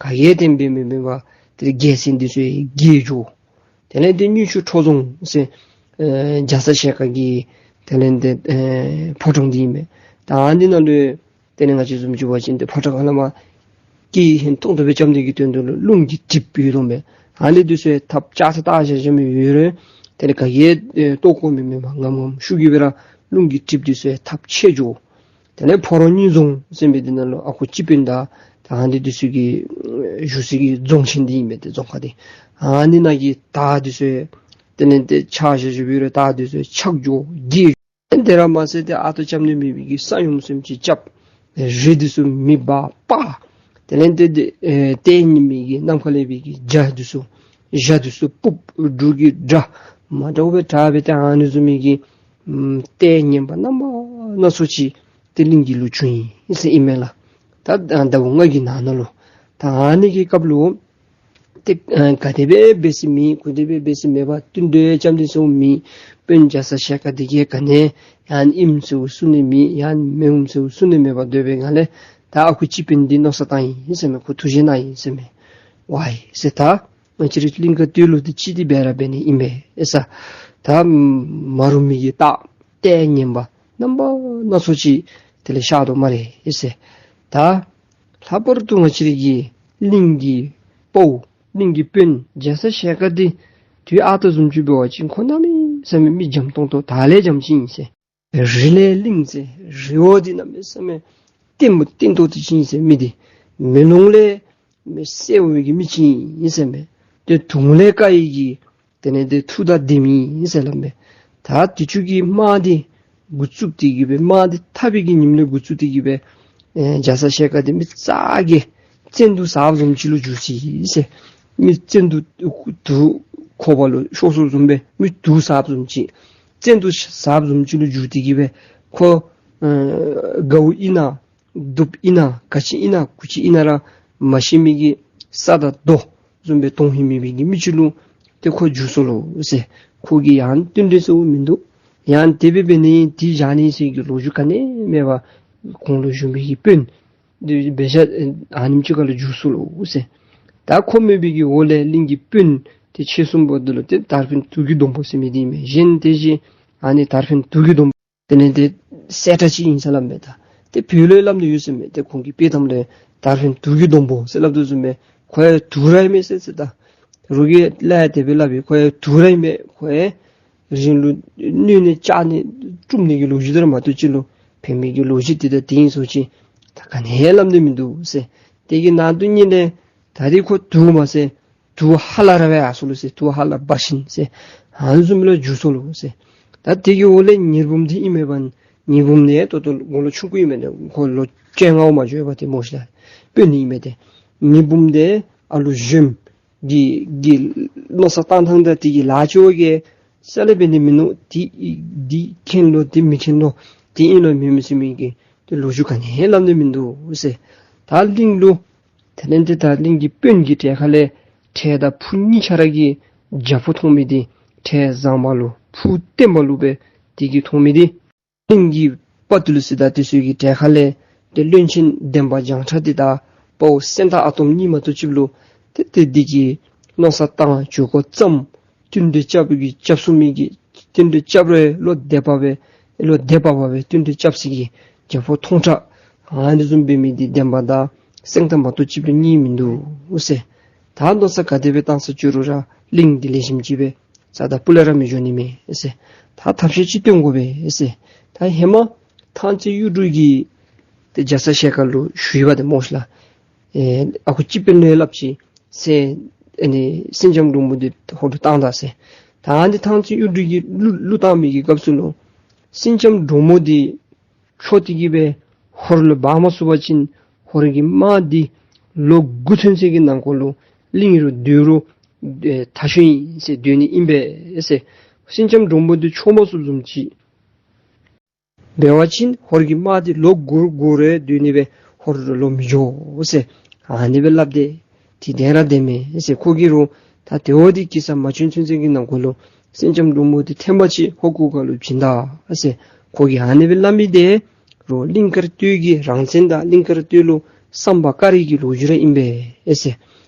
ག་གིས་ཡང་འབད་མི་མེད་པར་ཏེ་རྒྱལ་མཚན་འདི་ཚུ་ཡང་རྒྱས་འགྱོ། དེ་ལས་ཏེ་དངུལ་ཆུ་ཁྲོ་རྫོང་ཟེར་ཨེ་རྒྱ་ཚ་ཞལ་དཀར་གྱི་དེ་ལས་ཏེ་ཨེ་ཕོ་བྲང་འདི་ཨིན་མས། ད་ཨ་ནི་ནང་ལུ་དེ་ལས་ང་བཅས་བཟུམ་ཅིག་འབད་བ་ཅིན་ཏེ་ཕོ་བྲང་ཧ་ལམ་སྐད་ཧན་ཏོང་ཏོ་སྦེ་རྐྱབ་ནི་གི་དོན་དུ་ལུ་རླུང་གི་གྲིབ་ཡོད་དོ་མས། ཨ་ནི་འདི་ཚུ་ཡང་ཐགཔ་ལྕགས་ཚ་བཏགས་བཞག་བཞག་མི་ཡོད་རུང་དེ་ལས་ག་གིས་ཡང་ཨེ་བཏོག་དགོ་མི་མེད་པར་ངམ་ངམ་ཤུགས་ཀྱིས་སྦེ་ར་རླུང་གི་གྲིབ་འདི་ཚུ་ཡང་ཐགཔ་ཆད་འགྱོ། དེ་ལས་ཕོ་རོག་གཉིས་རྫོང་ཟེར་མི་འདི་ནང་ལུ་ཨ་ཁུ་སྤྱི་དཔོན་དང་ད་ཨ་ནི་འདི་ཚུ་གི་བཞུགས་སའི་གི་རྫོང་ཆེན་འདི་ཨིན་མས་ཏེ་རྫོང་ཁག་འདི། ཨ་ནི་ནང་གི་དར་འདི་ཚུ་ཡང་དེ་ལས་ཏེ་ཆག་བཞག་བཞགཔ་ཡོད་རུང་དར་འདི་ཚུ་ཡང་ཆག་འགྱོ་རྒྱས། དེ་ར་མ་ཚད་ཏེ་ཨ་རྟག་རྐྱབ་ནི་མེད་པའི་གི་ས་ཡོམ་སེམས་ཅིག་རྐྱབ། རི་འདི་ཚུ་མེ་འབར་སྤར། དེ་ལས་ཏེ་ཏེ་ཨེ་ལྟས་ངན་མི་གི་ནམ་མཁའ་ལས་འབབ་པའི་གི་འཇའ་འདི་ཚུ་འཇའ་འདི་ཚུ་སྤུབས། འབྲུག་གི་སྒྲ་མ་འདྲཝ་སྦེ་གྲགས་སྦེ་ཏེ་ཨ་ནི་བཟུམ་མའི་གི་ཨམ་ལྟས་ངན་པ་རྣམ་པ་སྣ་ཚོགས་ཅིག་ཏེ་གླིང་གི་ལུ་བྱུང་ཡི་ཟེར་ཨིན་མས་ལགས། ད་ཟླཝ་ལྔ་གི་ནང་ན་ལུ། ད་ཨ་ནི་གི་སྐབས་ལུ་ཏེ་ཨ་ག་དེ་སྦེ་འབད་ས་མེད་ག་དེ་སྦེ་འབད་ས་མེད་པར་བསྟུན་གྲོས་རྐྱབ་ནི་ཚུ་མེད། དཔོན་རྒྱ་ཚ་ཞལ་དཀར་འདི་གིས་ག་ནི་ཡང་ཨིནམ་ཟེར་གསུང་ནི་མེད། ཡང་མེནམ་ཟེར་གསུང་ནི་མེད་པར་སྡོད་པའི་སྒང་ལས་ད་ཨ་ཁུ་སྤྱི་དཔོན་འདི་མནོ་བསམ་བཏང་ཡི་ཟེར་མས། ཁོ་ཐུགས་བཞེད་གནང་ཡི་ཟེར་མས། ཝའི་ཟེར། ད་ང་བཅས་རའི་གླིང་དཀར་སྟོད་ལུ་ཏེ་ཅིག་ཏེ་འབད་ར་འབད་ནི་ཨིན་པས་ཟེར། ད་མ་རུང་མི་གི་རྟགས་ལྟས་ངན་པ་རྣམ་པ་སྣ་ཚོགས་ཅིག་དེ་ལས་ཤར་དོ་སྨ་རེ་ཟེར། ད་ལྷག་པར་དུ་ང་བཅས་རའི་གི་གླིང་གི་དཔའ་བོ་གླིང་གི་དཔོན་རྒྱ་ཚ་ཞལ་དཀར་འདི་དུས་ཨ་རྟག་བཟུམ་ཅིག་འབད་བ་ཅིན་ཁོ་གནམ་མེད་ས་མེད་མི་འཇམ་ཏོང་ཏོ་དར་ལས་འཇམ་ཅིག་ཨིན་ཟེར། རི་ལས་གླིང་ཟེར། རི་བོ་འདི་གནམ་མེད་ས་མེད་བརྟན་པོ་བརྟན་ཏོག་ཏོ་ཅིག་ཨིན་ཟེར་མི་འདི། མེ་ལོང་ལས་མེ་སེརཝ་གི་མི་ཅིག་ཨིན་ཟེར་མས། ཏེ་དུང་ལས་དཀར་བའི་གི་དེ་ལས་ཏེ་མཐུ་དང་ལྡན་མི་ཨིན་ཟེར་སླབ་མས། ད་དུས་ཅི་གི་དམག་འདི་འགོ་བཙུགས་ཏེ་གི་སྦེ་དམག་འདི་འཐབ་པའི་གི་ཉིནམ་ལས་འགོ་བཙུགས་ཏེ་གི་སྦེ་ཨེ་རྒྱ་ཚ་ཞལ་དཀར་འདི་མི་རྩ་གི་བཙན་དུག་ཟཝ་བཟུམ་ཅིག་ལུ་འགྱུར་ཅི་ཟེར། མི་བཙན་དུག་དུག་ཁོག་པ་ལུ་ཤོར་སོངམ་བཟུམ་སྦེ་མི་དུག་ཟཝ་བཟུམ་ཅིག་བཙན་དུག་ཟཝ་བཟུམ་ཅིག་ལུ་འགྱུར་ཏེ་གི་སྦེ་ཁོ་ཨེ་དགའཝ་ཨིན་ན་སྡུགཔ་ཨིན་ན་ག་ཅི་ཨིན་ན་གུ་ཅི་ཨིན་ན་ར་མ་ཤེས་མི་གི་ས་དང་རྡོ་བཟུམ་སྦེ་དོན་ཧིང་མེད་པའི་གི་མི་ཅིག་ལུ་ཏེ་ཁོ་འགྱུར་སོ་ལོ་ཟེར། ཁོ་གིས་ཡང་བསྟུན་གྲོས་ཟེརཝ་མིན་འདུག། ཡང་དེ་སྦེ་འབད་ནི་དེ་བཞག་ནི་ཟེར་གྱི་ལོ་རྒྱུས་ག་ནི་མེད་པར་གོང་ལུ་ཞུ་མི་གི་དཔོན་འདི་འབད་བཞག་ཨ་ནེམ་ཅིག་ཁར་ལུ་འགྱུར་སོ་ལོ་ཟེར། ད་ཁོ་མེད་པའི་གི་འོག་ལས་གླིང་གི་དཔོན་ཏེ་ཆེ་གསུམ་པོ་འདི་ལུ་ཏེ་དར་འཕེན་དུག་གི་སྡོང་པོ་ཟེར་མི་འདི་ཨིན་མས། གཞན་དེ་བཞིན་ཨ་ནི་དར་འཕེན་དུག་གི་སྡོང་པོ་དེ་ལས་ཏེ་སེར་ཁྲ་ཅིག་ཨིན་ཟེར་སླབ་མས། ད་ཏེ་བོད་ལུ་སླབ་ནི་ཡོད་ཟེར་མས། ཏེ་ཁོང་གི་དཔྱེ་གཏམ་ལས་དར་འཕེན་དུག་གི་སྡོང་པོ་ཟེར་སླབ་དོ་བཟུམ་སྦེ་ཁོ་ཡང་དུག་ར་ཨིན་མས་ཟེར་ཟེར། ད་རོགས་ཀྱིས་སླབ་ཡང་དེ་སྦེ་སླབ་པས། ཁོ་ཡང་དུག་ར་ཨིན་མས། ཁོ་ཡང་རི་ལུ་གནོན་ནི་བཅག་ནི་བཀྲུམ་ནི་གི་ལོ་རྒྱུས་དེ་ར་མ་གཏོགས་ཅིག་ལུ་ཕན་མི་གི་ལོ་རྒྱུས་དེ་དང་དེ་ཨིན་སོ་ཅིག་ད་ག་ནི་ཡང་སླབ་ནི་མིན་འདུག་ཟེར། དེ་གི་ནང་དུ་ཉིད་ལས་ད་རིས་ཁོ་དུག་མ་ཟེར་དུག་ཧ་ལ་ར་སྦེ་ཡར་སོ་ལོ་ཟེར། དུག་ཧ་ལ་འབར་ཞིནམ་ཟེར་ཨ་ནི་བཟུམ་ལུ་འགྱུར་སོ་ལོ་ཟེར། ད་དེ་གི་འོག་ལས་ཉི་འབུམ་འདི་ཨིན་མས་པ། ཉི་འབུམ་འདི་ད་ལྟོ་ངོ་ལོག་ཆུང་ཀུ་ཨིན་མས། ཏེ་ཁོ་ལོ་བཅོ་ལྔ་བ་མ་འགྱོ་བར་ཏེ་མོ་ཤིག་ལགས་དཔོན་ཨིན་མས། ཏེ་ཉི་འབུམ་འདི་ཨ་ལུ་གཞོནམ་གི་གི་མནོ་བསམ་བཏང་ཐངས་དང་དེ་གི་ལཱ་ཅོ་གི་རྩ་ལས་འབད་ནི་མིན་ནུག། དེ་དེ་མཁྱེན་ལོ་དེ་མི་མཁྱེན་ལོ་དེ་ཨིན་ལོ་མེན་མི་ཟེར་མི་གི་ཏེ་ལོ་རྒྱུས་ག་ནི་ཡང་སླབ་ནི་མིན་འདུག་ཟེར། ད་གླིང་ལུ་དེ་ལས་ཏེ་ད་གླིང་གི་དཔོན་གྱི་གྲལ་ཁ་ལས་འཕྲལ་དང་ཕུ་གཉིས་ཆ་ར་གི་རྒྱ་ཕོ་མཐོང་མི་འདི་འཕྲལ་བཟང་པ་ལུ་ཕུ་བརྟན་པ་ལུ་སྦེ་དེ་གི་མཐོང་མི་འདི་གླིང་གི་དཔའ་བརྟུལ་ཟེར་ད་དེ་ཚུ་གི་གྲལ་ཁ་ལས་ཏེ་བློན་ཆེན་འདན་མ་བྱང་ཁྲ་འདི་དང་དཔའ་བོ་སེང་སྟག་ཨ་དོམ་གཉིས་མ་གཏོགས་ཅིག་ལུ་ཏེ་ཏེ་དེ་གི་མནོ་བསམ་བཏང་འགྱོ་དགོ་ཙམ་བསྟུན་གྲོས་རྐྱབ་པའི་གི་རྐྱབ་ཚུགས་མི་གི་བསྟུན་གྲོས་རྐྱབ་རུང་བློ་བདེ་བ་སྦེ་བློ་བདེ་བ་སྦེ་བསྟུན་གྲོས་རྐྱབ་ས་གི་རྒྱ་ཕོ་མཐོང་དྲགས་ཨ་ནི་བཟུམ་འབད་མི་འདི་འདན་མ་དང་སེང་སྟག་མ་གཏོགས་ཅིག་ལུ་གཉིས་མིན་འདུག་ཟེར། ད་མནོ་བསམ་ག་དེ་སྦེ་བཏང་ས་ཅི་རུང་ར་གླིང་འདི་ལེགས་ཤོམ་ཅིག་སྦེ་རྩ་དང་སྤུ་ལས་ར་མི་འགྱོ་ནི་མས་ཟེར། ད་ཐབས་ཤེས་ཅིག་སྟོན་དགོ་པས་ཟེར། ད་ཧེ་མ་ཐང་རྩེ་གཡུ་འབྲུག་གིས་ཏེ་རྒྱ་ཚ་ཞལ་དཀར་ལུ་ཞུ་ཡི་པ་ཏེ་མོ་ཤིག་ལགས། ཨེ་ཨ་ཁུ་སྤྱི་དཔོན་ལུ་སླབ་ཅི་ཟེར། ཨ་ནི་སེང་ལྕམ་འབྲུག་མོ་འདི་ཧོར་ལུ་བཏང་ད་ཟེར། ད་འདི་ཐང་རྩེ་གཡུ་འབྲུག་གིས་གླུ་གླུ་བཏང་མི་གི་སྐབས་སུ་ལུ་སེང་ལྕམ་འབྲུག་མོ་འདི་འཕྱོག་སྟེ་གི་སྦེ་ཧོར་ལུ་འབག་མ་ཚུགས་པ་ཅིན་ཧོར་གྱི་དམག་འདི་ལོ་དགུ་ཚུན་ཚོད་ཀྱི་ནང་འཁོད་ལུ་གླིང་རུ་སྡོད་རུང་ཨེ་ཐ་ཤོས་ཨིན་ཟེར་སྡོད་ནི་ཨིན་པས་ཟེར། སེང་ལྕམ་འབྲུག་མོ་འདི་འཕྱོག་མ་ཚུགསཔ་བཟུམ་ཅིག་འབད་བ་ཅིན་ཧོར་གྱི་དམག་འདི་ལོ་དགུ་དགུ་རེ་སྡོད་ནི་སྦེ་ཧོར་ལུ་ལོག་མི་འགྱོ་ཟེར། ཨ་ནི་སྦེ་སླབ་སྟེ་དེ་དེ་ར་བདེན་མས་ཟེར། ཁོ་གིས་རུང་ད་དེ་བ་འདི་གེ་སར་མ་བྱོན་ཚུན་ཚོད་ཀྱི་ནང་འཁོད་ལུ་སེང་ལྕམ་འབྲུག་མོ་འདི་ཐེངས་མ་གཅིག་ཧོར་གུར་དཀར་ལུ་བྱིན་ད་ཟེར། ཁོ་གིས་ཨ་ནི་སྦེ་སླབ་མི་འདི་རུང་གླིང་དཀར་སྟོད་ཀྱི་རང་བཙན་དང་གླིང་དཀར་སྟོད་ལུ་བསམ་པ་དཀར་ཡི་གི་ལོ་རྒྱུས་ར་ཨིན་པས་ཟེར།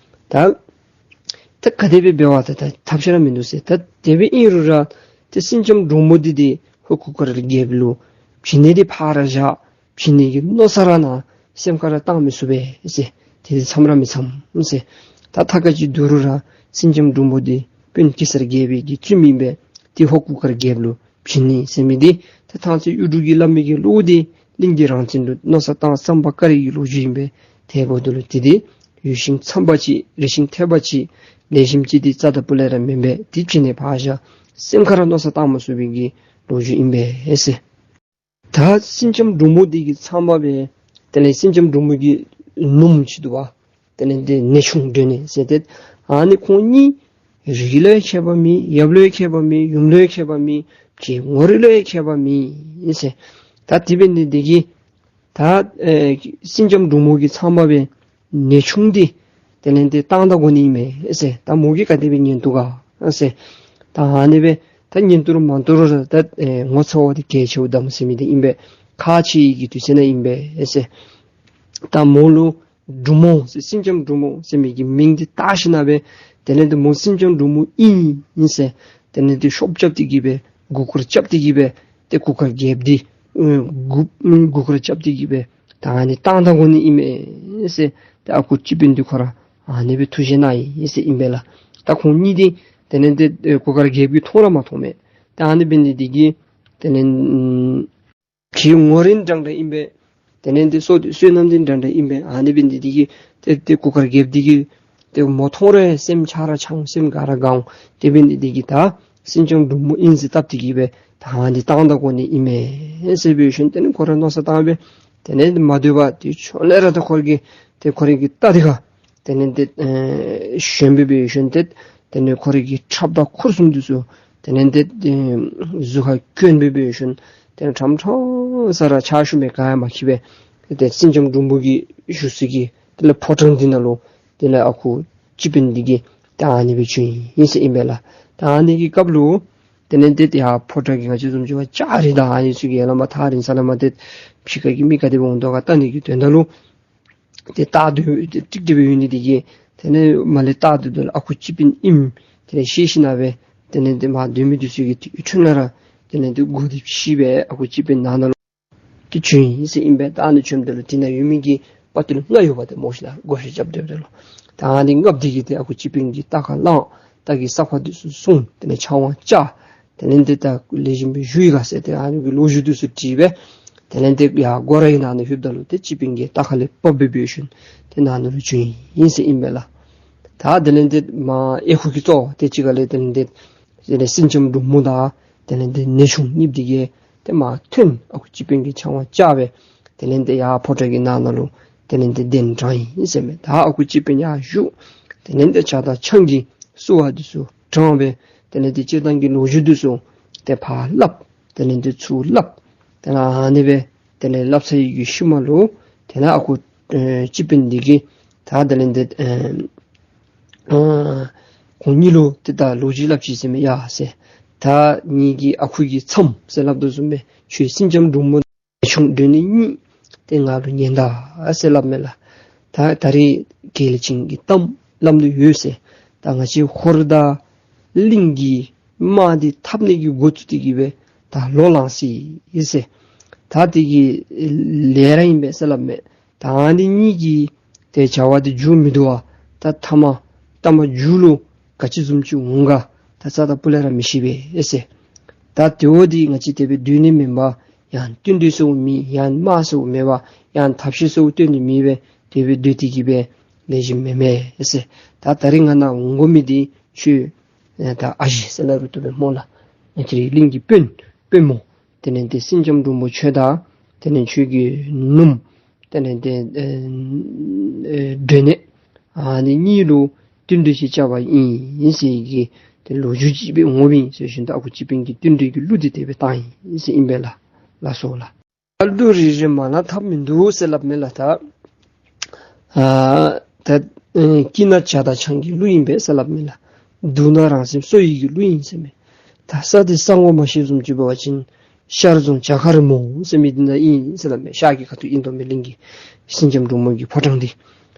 ད་ད་ག་དེ་སྦེ་འབད་བ་ད་ད་ཐབས་ཤེས་ར་མིན་འདུག་ཟེར། ད་དེ་སྦེ་ཨིན་རུང་ར་ཏེ་སེང་ལྕམ་འབྲུག་མོ་འདི་ཏེ་ཧོར་གུར་དཀར་རྒྱལཔོ་ལུ་བྱིན་ནི་འདི་ཕར་བཞག། བྱིན་ནི་གི་མནོ་བསམ་ར་ནཱ་སེམས་ཁར་ར་བཏང་མི་ཚུགས་པས་ཟེར། དེ་འདི་འཚམས་ར་མི་འཚམས་ཟེར། ད་ཐབས་ག་ཅི་འདུག་རུང་ར་སེང་ལྕམ་འབྲུག་མོ་འདི་དཔོན་གེ་སར་རྒྱལ་པོའི་གི་བཙུནམོ་ཨིན་པས། ཏེ་ཧོར་གུར་དཀར་རྒྱལཔོ་ལུ་བྱིན་ནི་ཟེར་མི་འདི་ད་ཐང་རྩེ་གཡུ་འབྲུག་གིས་སླབ་མི་གི་གླུ་འདི་གླིང་གི་རང་བཙན་ལུ་མནོ་བསམ་བཏང་བསམ་པ་དཀར་ཡི་གི་ལོ་རྒྱུས་ཨིན་པས། དེ་འབདཝ་ད་ལུ་དེ་འདི་ཡོད་ཞིང་འཚམས་པ་ཅིག་རེ་ཞིང་འཐད་པ་ཅིག་ལེགས་ཤོམ་ཅིག་འདི་རྩ་དང་སྤུ་ལས་ར་མེན་པས། དེ་བྱིན་ནི་ཕར་བཞག། སེམས་ཁར་ར་མནོ་བསམ་བཏང་མ་ཚུགས་པའི་གི་ལོ་རྒྱུས་ཨིན་པས་ཟེར། ད་སེང་ལྕམ་འབྲུག་མོ་འདི་གིས་ཚང་མ་སྦེ་དེ་ལས་སེང་ལྕམ་འབྲུག་མོ་གི་ནུམོ་ཅིག་འདུག་པ། དེ་ལས་འདི་ནེའུ་ཆུང་སྒྲོན་ནེ་ཟེར་ཏེ། ཨ་ནི་ཁོང་གཉིས་རིགས་ལུ་ཡང་ཁྱད་པར་མེད། ཡབ་ལུ་ཡང་ཁྱད་པར་མེད། ཡུམ་ལུ་ཡང་ཁྱད་པར་མེད། ཕྱི་ངོ་རིས་ལུ་ཡང་ཁྱད་པར་མེད་ཟེར། ད་དེ་འབད་ནི་འདི་གིས་ད་ཨེ་སེང་ལྕམ་འབྲུག་མོ་གིས་ཚང་མ་སྦེ་ནེའུ་ཆུང་འདི་དེ་ལས་འདི་བཏང་ད་དགོ་ནི་ཨིན་མས་ཟེར། ད་མོ་གིས་ག་དེ་སྦེ་ཉན་བཏུབ་ག་ཟེར། ད་ཨ་ནི་སྦེ་ད་ཉན་བཏུབ་རུང་མ་བཏུབ་རུང་ར་ད་ཨེ་ངོ་ཚ་བ་འདི་གལ་ཆེཝ་ད་མོ་ཟེར་མི་འདི་ཨིན་པས། ཁག་ཆེ་བའི་གི་དུས་ཚོད་ནང་ཨིན་པས་ཟེར། ད་མོ་ལུ་འབྲུག་མོ་ཟེར་སེང་ལྕམ་འབྲུག་མོ་ཟེར་མི་གི་མིང་འདི་བཏགས་ཞིནམ་ལས་དེ་ལས་འདི་མོ་སེང་ལྕམ་འབྲུག་མོ་ཨིན་ཟེར། དེ་ལས་འདི་ཤོབ་རྐྱབ་སྟེ་གི་སྦེ་གུར་དཀར་རྐྱབ་སྟེ་གི་སྦེ་ཏེ་གུར་དཀར་རྒྱལཔོ་འདི་ཨེ་གུར་གུར་དཀར་རྐྱབ་སྟེ་གི་སྦེ་ད་ཨ་ནི་བཏང་ད་དགོ་ནི་ཨིན་མས་ཟེར། ཏེ་ཨ་ཁུ་སྤྱི་དཔོན་འདི་ཁོ་ར་ཨ་ནི་སྦེ་ཐུགས་བཞེད་གནང་ཡི་ཟེར་ཨིན་པས་ལགས། ད་ཁོང་གཉིས་འདི་དེ་ལས་འདི་ཨེ་གུར་དཀར་རྒྱལཔོ་གིས་མཐོང་ར་མ་མཐོང་མས། ད་ཨ་ནི་འབད་ནི་འདི་གིས་དེ་ལས་ཕྱི་ངོ་རིས་འདྲན་འདྲ་ཨིན་པས། དེ་ལས་འདི་བསོད་བསོད་ནམས་འདི་འདྲན་འདྲ་ཨིན་པས། ཨ་ནི་འབད་ནི་འདི་གིས་ཏེ་ཏེ་གུར་དཀར་རྒྱལཔོ་འདི་གིས་ཏེ་མོ་མཐོང་རུང་སེམས་ཆགས་ར་ཆགས་སེམས་དགའ་ར་དགའ་འོང་། དེ་འབད་ནི་འདི་གིས་ད་སེང་ལྕམ་འབྲུག་མོ་ཨིན་ཟེར་བཏབ་སྟེ་གི་སྦེ་ད་ཨ་ནི་བཏང་ད་དགོ་ནི་ཨིན་མས་ཟེར་འབད་ཞིནམ་དེ་ལས་ཁོ་ར་མནོ་བསམ་བཏང་སྦེ་དེ་ལས་འདི་མ་སྡོད་པར་དེ་ཚུན་ལས་ར་ད་ཁོ་ར་གི་ཏེ་ཁོ་ར་གི་རྟ་འདི་ཁར་དེ་ལས་འདི་ཨེ་ཞོན་སྦེ་འབད་ཞིནམ་ཏེ་དེ་ལས་ཁོ་ར་གི་ཁྲབ་དང་འཁོར་གསུམ་འདི་ཚུ་དེ་ལས་འདི་ཨེ་གཟུགས་ཁར་གྱོན་སྦེ་འབད་ཞིནམ་དེ་ལས་ཁྲམ་ཁྲམ་ས་ར་ཕྱག་ཞུ་མི་ག་ཡང་མ་འཁྱིད་པར་ཏེ་སེང་ལྕམ་འབྲུག་མོ་གིས་བཞུགས་ས་གི་དེ་ལས་ཕོ་བྲང་འདི་ནང་ལུ་དེ་ལས་ཨ་ཁུ་སྤྱི་དཔོན་འདི་གིས་ད་ཨ་ནི་སྦེ་བྱོན་ཡི་ཟེར་ཨིན་པས་ལགས། ད་ཨ་ནི་གི་སྐབས་ལུ་དེ་ལས་འདི་ཡར་ཕོ་བྲང་གི་ང་བཅས་བཟུམ་ཅིག་འབད་བ་ཅིན་ལྕགས་རི་དང་ཨ་ནི་ཚུ་གི་ཡར་ལས་མར་ཐག་རིང་ས་ལས་མར་ཏེ་ཕྱི་ཁ་གི་མི་ག་དེ་སྦེ་འོང་དོ་ག་བལྟ་ནི་གི་དོན་དག་ལུ་ཏེ་རྟ་སྡོད་ཏེ་ཏིག་ཏིག་སྦེ་ཡོད་ནི་འདི་གིས་དེ་ལས་མར་ལས་རྟ་སྡོད་དོ་ལགས། ཨ་ཁུ་སྤྱི་དཔོན་ཨིནམ་དེ་ལས་ཤེས་ཞིནམ་ལས་དེ་ལས་འདི་མར་སྡོད་མི་འདི་ཚུ་གིས་ཏེ་ཡུན་ཐུང་ལས་ར་དེ་ལས་འདི་མགུ་འདི་ཕྱེ་སྦེ་ཨ་ཁུ་སྤྱི་དཔོན་ནང་ན་ལུ་ཏེ་བྱོན་ཡི་ཟེར་ཨིན་པས། ད་ཨ་ནི་བྱོནམ་ད་ལུ་དེ་ནང་ཡོད་མི་གི་དཔའ་རྟུལ་ལྔ་ཡོདཔ་ད་མོ་ཤིག་ལགས། སྒོ་ཕྱེ་རྐྱབ་སྡོདཔ་ད་ལུ་ད་ཨ་ནི་ལྔཔོ་འདི་གིས་ཏེ་ཨ་ཁུ་སྤྱི་དཔོན་གྱི་རྟ་ཁར་ལངས། རྟ་གི་ས་ཁར་འདི་ཚུ་བཟུང་། དེ་ལས་ཕྱག་དབང་བཅར། དེ་ལས་འདི་ད་ལེགས་ཤོམ་སྦེ་བཞུགས་ཡི་ག་ཟེར་ཏེ་ཨ་ནི་གི་ལོ་རྒྱུས་འདི་ཚུ་དྲིས་སྦེ་དེ་ལས་འདི་ཡར་སྒོ་རའི་ནང་ན་ལྷོདཔ་ད་ལུ་ཏེ་སྤྱི་དཔོན་གྱིས་རྟ་ཁ་ལས་བབས་སྦེ་འབད་ཞིནམ་ཏེ་ནང་ན་ལུ་བྱོན་ཡི་ཟེར་ཨིན་པས་ལགས། ད་དེ་ལས་འདི་མར་ཨེ་ཁུ་གི་གཙོ་བོ་ཏེ་གཅིག་ཁར་ལས་དེ་ལས་འདི་དེ་ལས་སེང་ལྕམ་འབྲུག་མོ་དང་དེ་ལས་འདི་ནེའུ་ཆུང་གཉིསཔོ་འདི་གིས་ཏེ་མར་ཐོན། ཨ་ཁུ་སྤྱི་དཔོན་གྱིས་ཕྱག་དབང་བཅར་སྦེ་དེ་ལས་འདི་ཡར་ཕོ་བྲང་གི་ནང་ན་ལུ་དེ་ལས་འདི་གདན་དྲངས་ཡི་ཟེར་མས། ད་ཨ་ཁུ་སྤྱི་དཔོན་ཡར་བཞུགས། དེ་ལས་འདི་ཇ་དང་ཆང་གི་བསུ་བ་འདི་ཚུ་དྲངས་སྦེ་དེ་ལས་འདི་སྤྱིར་བཏང་གི་ལོ་རྒྱུས་འདི་ཚུ་ཏེ་ཕར་སླབ། དེ་ལས་འདི་ཚུར་སླབ། དེ་ལས་ཨ་ནི་སྦེ་དེ་ལས་སླབ་ཚར་བའི་གི་ཤུལ་མ་ལུ་དེ་ལས་ཨ་ཁུ་ཨེ་སྤྱི་དཔོན་འདི་གིས་ད་དེ་ལས་འདི་ཨེ་ཨ་ཁོང་གཉིས་ལུ་ཏེ་ད་ལོ་རྒྱུས་སླབ་ཅི་ཟེར་མས། ཡ་ཟེར། ད་ངེ་གི་ཨ་ཁུ་གི་མཚམས་ཟེར་སླབ་དོ་བཟུམ་སྦེ་ཁྱོད་སེང་ལྕམ་འབྲུག་མོ་ཆུང་སྒྲོན་ནེ་གཉིས་ཏེ་ང་ལུ་ཉན་ད་ཟེར་སླབ་མས་ལགས། ད་ད་རེས་གལ་ཆེན་གྱི་གཏམ་སླབ་ནི་ཡོད་ཟེར། ད་ང་བཅས་ཧོར་དང་གླིང་གི་དམག་འདི་འཐབ་ནི་གི་འགོ་བཙུགས་ཏེ་གི་སྦེ་ད་ལོ་ལང་སི་ཟེར། ད་དེ་གི་ལས་ར་ཨིན་པས་ཟེར་སླབ་མས། ད་ཨ་ནི་གཉིས་ཀྱི་ཏེ་བྱ་བ་འདི་མཇུག་མི་བསྡུ་བར་ད་ཐ་མ་ཐ་མ་མཇུག་ལུ་ག་ཅི་བཟུམ་ཅིག་འོང་ག་ད་རྩ་དང་སྤུ་ལས་ར་མི་ཤེས་པས་ཟེར། ད་དེ་བ་འདི་ང་བཅས་དེ་སྦེ་སྡོད་ནི་མེན་པར་ཡང་བསྟུན་གྲོས་ཟེརཝ་མེད། ཡང་དམག་ཟེརཝ་མེད་པར་ཡང་ཐབས་ཤེས་ཟེརཝ་སྟོན་ནི་མེད་པས། དེ་སྦེ་སྡོད་དེ་གི་སྦེ་ལེགས་ཤོམ་མེན་མས་ཟེར། ད་ད་རེས་ང་ནཱ་འོང་དགོ་མི་འདི་ཁྱོད་ཨེ་ད་ཨ་ཞེ་ཟེར་སླབ་རུང་བཏུབ་པས་སྨོ་ལགས། ང་བཅས་རའི་གླིང་གི་དཔོན་དཔོན་མོ་དེ་ལས་འདི་སེང་ལྕམ་འབྲུག་མོ་ཁྱོད་དང་དེ་ལས་ཁྱོད་ཀྱི་ནུམོ་དེ་ལས་འདི་ཨེ་ཨེ་སྒྲོན་ནེ་ཨ་ནི་གཉིས་ལུ་བསྟུན་གྲོས་ཅིག་རྐྱབ་པ་ཨིན་ཟེར་གྱི་ཏེ་ལོ་རྒྱུས་ཅིག་སྦེ་འོངམ་ཨིན་ཟེར་ཞིནམ་ད་ཨ་ཁུ་སྤྱི་དཔོན་གྱིས་བསྟུན་གྲོས་ཀྱི་གླུ་འདི་དེ་སྦེ་བཏང་ཡི་ཟེར་ཨིན་པས་ལགས། ལགས་སོ་ལགས། གླུ་རེ་རེ་མ་ན་ཐབས་མིན་འདུག་ཟེར་སླབ་མས་ལགས། ད་ཨ་ད་ཨེ་སྐྱིད་ན་ཇ་དང་ཆང་གི་གླུ་ཨིན་པས་ཟེར་སླབ་མས་ལགས། སྡུག་ན་རང་སེམས་གསོ་ཡི་གི་གླུ་ཨིན་ཟེར་མས། ད་ས་འདི་ས་ངོ་མ་ཤེསཔ་བཟུམ་ཅིག་འབད་བ་ཅིན་ཤར་རྫོང་བྱ་མཁར་མོ་ཟེར་མི་འདི་ནང་ཨིན་ཟེར་སླབ་མས། ཤར་གྱི་ཁ་ཐུག་ཨིན་དོ་མས་གླིང་གི་སེང་ལྕམ་འབྲུག་མོ་གི་ཕོ་བྲང་འདི།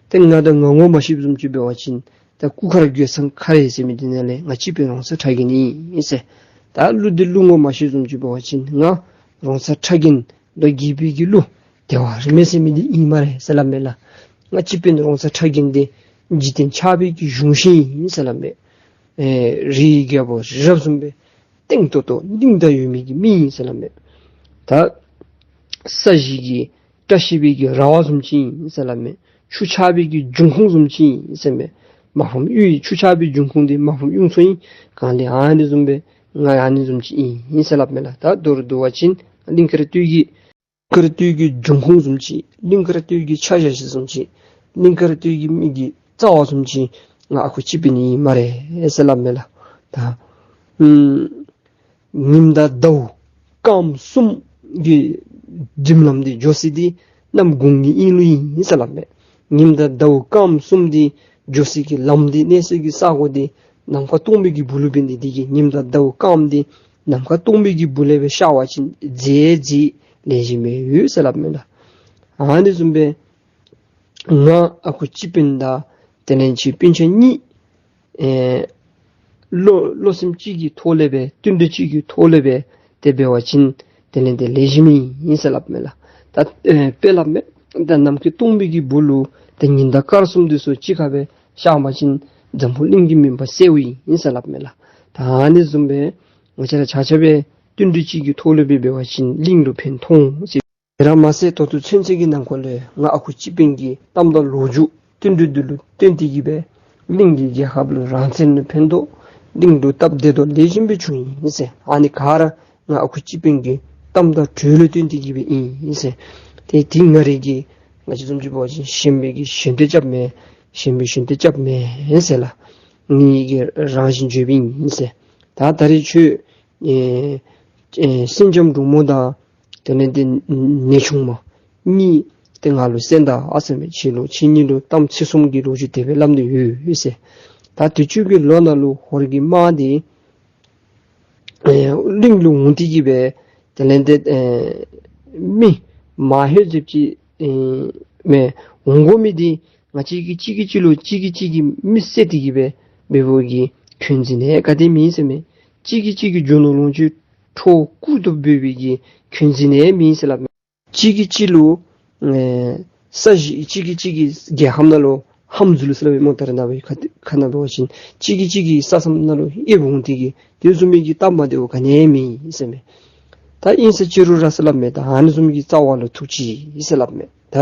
ཏེ་ང་ད་ང་ངོ་མ་ཤེསཔ་བཟུམ་ཅིག་འབད་བ་ཅིན་ད་སྐུ་མཁར་རྒོད་ཚང་མཁར་ཟེར་མི་འདི་ནང་ལས་ང་སྤྱི་དཔོན་རོང་ཚ་ཁྲ་རྒན་ཨིན་ཟེར། ད་གླུ་འདི་གླུ་ངོ་མ་ཤེསཔ་བཟུམ་ཅིག་འབད་བ་ཅིན་ང་རོང་ཚ་ཁྲ་རྒན་ད་རྒྱལ་པོའི་གི་གླུ་དེ་བ་རི་མེ་ཟེར་མི་འདི་ཨིན་སྨ་རེ་ཟེར་སླབ་མས་ལགས། ང་སྤྱི་དཔོན་རོང་ཚ་ཁྲ་རྒན་འདི་འཇིག་རྟེན་ཆགས་པའི་གི་གཞུང་ཤིང་ཨིན་ཟེར་སླབ་མས། ཨེ་རིའི་རྒྱལ་པོ་རི་རབ་བཟུམ་སྦེ་བརྟན་ཏོག་ཏོ་གཏིང་ཟབ་ཡོད་མི་གི་མི་ཨིན་ཟེར་སླབ་མས། ད་ས་གཞི་གི་བཀྲ་ཤིས་པའི་གི་ར་བ་བཟུམ་ཅིག་ཨིན་ཟེར་སླབ་མས། ཆུ་ཆགས་པའི་གི་འབྱུང་ཁུངས་བཟུམ་ཅིག་ཨིན་ཟེར་མས། མ་ཕམ་གཡུ་ཡི་ཆུ་ཆགས་པའི་འབྱུང་ཁུངས་འདི་མ་ཕམ་གཡུ་མཚོ་ཨིན། གང་ལས་ཨ་ནི་བཟུམ་སྦེ་ང་ཨ་ནི་བཟུམ་ཅིག་ཨིན་ཨིན་ཟེར་སླབ་མས་ལགས། ད་མདོར་བསྡུ་བ་ཅིན་གླིང་དཀར་སྟོད་ཀྱི་ དཀར་སྟོད་ཀྱི་འབྱུང་ཁུངས་བཟུམ་ཅིག་གླིང་དཀར་སྟོད་ཀྱི་ཆ་བཞག་ཅིག་བཟུམ་ཅིག་གླིང་དཀར་སྟོད་ཀྱི་མི་གི་རྩ་བ་བཟུམ་ཅིག་ང་ཨ་ཁུ་སྤྱི་དཔོན་ཨིན་སྨ་རེ་ཟེར་སླབ་མས་ལགས། ད་ཨུམ་ཉིམ་དང་ཟླཝ་སྐརམ་གསུམ་གྱི་འགྲིམ་ལམ་འདི་འགྱོ་ས་འདི་གནམ་དགུང་གི་དབྱིངས་ལུ་ཨིན་ཟེར་སླབ་མས། ཉིམ་དང་ཟླཝ་སྐརམ་གསུམ་འདི་འགྱོ་ས་གི་ལམ་འདི་གནས་ས་གི་ས་གོ་འདི་ནམ་མཁའ་སྟོང་པའི་གི་སྦུག་ལུ་འབད་ནི་འདི་གིས་ཉིམ་དང་ཟླཝ་སྐརམ་འདི་ནམ་མཁའ་སྟོང་པའི་གི་སྦུག་ལས་སྦེ་ཤར་བ་ཅིན་མཛེས་མཛེས་ལེགས་ཤོམ་སྦེ་ཡོད་ཟེར་སླབ་མས་ལགས། ཨ་ནི་བཟུམ་སྦེ་ང་ཨ་ཁུ་སྤྱི་དཔོན་དང་དེ་ལས་ཁྱེད་སྤུན་ཆ་གཉིས་ཨེ་བློ་བློ་སེམས་གཅིག་གི་ཐོག་ལས་སྦེ་བསྟུན་གྲོས་གཅིག་གི་ཐོག་ལས་སྦེ་དེ་འབད་བ་ཅིན་དེ་ལས་དེ་ལེགས་ཤོམ་ཨིན་ཟེར་སླབ་མས་ལགས། ད་ཨེ་དཔེ་སླབ་མས། ད་ནམ་མཁའི་སྟོང་པའི་གི་སྦུག་ལུ་ད་ཉི་ཟླ་སྐར་གསུམ་འདི་ཚུ་གཅིག་ཁར་སྦེ་ཤར་བ་ཅིན་འཛམ་བུ་གླིང་གི་མུན་པ་སེལཝ་ཨིན་ཟེར་སླབ་མས་ལགས། ད་ཨ་ནི་བཟུམ་སྦེ་ང་བཅས་ར་ཆ་ཁྱབ་སྦེ་བསྟུན་གྲོས་གཅིག་གི་ཐོག་ལས་སྦེ་འབད་བ་ཅིན་གླིང་ལུ་ཕན་ཐོགས་ཟེར། དེ་ར་མ་ཚད་ད་ལྟོ་ཚུན་ཚོད་ཀྱི་ནང་འཁོད་ལས་ང་ཨ་ཁུ་སྤྱི་དཔོན་གྱི་གཏམ་དང་ལོ་རྒྱུས་བསྟུན་གྲོས་འདི་ལུ་བརྟེན་ཏེ་གིས་སྦེ་གླིང་གི་རྒྱལ་ཁབ་ལུ་རང་བཙན་ལུ་ཕན་ཐོགས། གླིང་ལུ་སྟབས་བདེ་ཏོག་ལེགས་ཤོམ་སྦེ་བྱུང་ཡི་ཟེར། ཨ་ནི་ག་ར་ང་ཨ་ཁུ་སྤྱི་དཔོན་གྱི་གཏམ་དང་གྲོས་ལུ་བརྟེན་ཏེ་གིས་སྦེ་ཨིན་ཟེར། ཏེ་དེ་ང་རའི་གི་ང་བཅས་བཟུམ་ཅིག་འབད་བ་ཅིན་གཞན་པའི་གི་ཞལ་འདེབས་རྐྱབ་མེན། གཞན་པའི་ཞལ་འདེབས་རྐྱབ་མེན་ཟེར་ལགས། ངེ་གི་རང་བཞིན་བརྗོདཔ་ཨིན་ཟེར། ད་ད་རེས་ཁྱོད་ཨེ་ཨེ་སེང་ལྕམ་འབྲུག་མོ་དང་དེ་ལས་དེ་ནེའུ་ཆུང་མ་གཉིས་དེ་ང་ལུ་གསན་ད་ཨ་ཟེར་མས། ཁྱེད་ལུ་ཁྱེད་གཉིས་ལུ་གཏམ་ཚིག་གསུམ་གྱི་ལོ་རྒྱུས་དེ་སྦེ་སླབ་ནི་ཡོད་ཟེར། ད་དུས་ཅི་གི་ལོ་ནང་ལུ་ཧོར་གྱི་དམག་འདི་ཨེ་གླིང་ལུ་འོང་སྟེ་གིས་སྦེ་དེ་ལས་དེ་ཨེ་མི་མང་ཧེང་ཟེརཝ་ཅིག་ཨེ་མེན། འོང་དགོ་མི་འདི་ང་བཅས་ཀྱིས་གཅིག་གིས་གཅིག་ལུ་གཅིག་གིས་གཅིག་གི་མི་བསད་དེ་གིས་སྦེ་འབད་བའི་གི་འཁོན་འཛིན་ནི་ག་དེ་མེད་ཟེར་མས། གཅིག་གིས་གཅིག་གི་རྒྱུ་ནོར་ལོངས་སྤྱོད་འཕྲོག་རྐུ་དོ་འབད་བའི་གི་འཁོན་འཛིན་ནི་མེད་ཟེར་སླབ་མས། གཅིག་གིས་གཅིག་ལུ་ཨེ་ས་གཞི་གཅིག་གིས་གཅིག་གི་རྒྱལ་ཁམས་ནང་ལུ་ཧམ་འཛུལ་ཟེར་སླབ་མས། མོ་ད་རེས་ནངས་པའི་ཁ་ཁ་ནང་འབད་བ་ཅིན་གཅིག་གིས་གཅིག་གི་ས་མཚམས་ནང་ལུ་ཨེབ་འོང་སྟེ་གིས་དེ་བཟུམ་མའི་གི་སྟབས་མ་བདེཝ་ག་ནི་མེད་ཟེར་མས། ད་ཨིན་ས་ཅི་རུང་ར་ཟེར་སླབ་མས། ད་ཨ་ནི་བཟུམ་གྱི་རྩ་བ་ལུ་ཐུགས་ཅི་ཟེར་སླབ་མས། ད་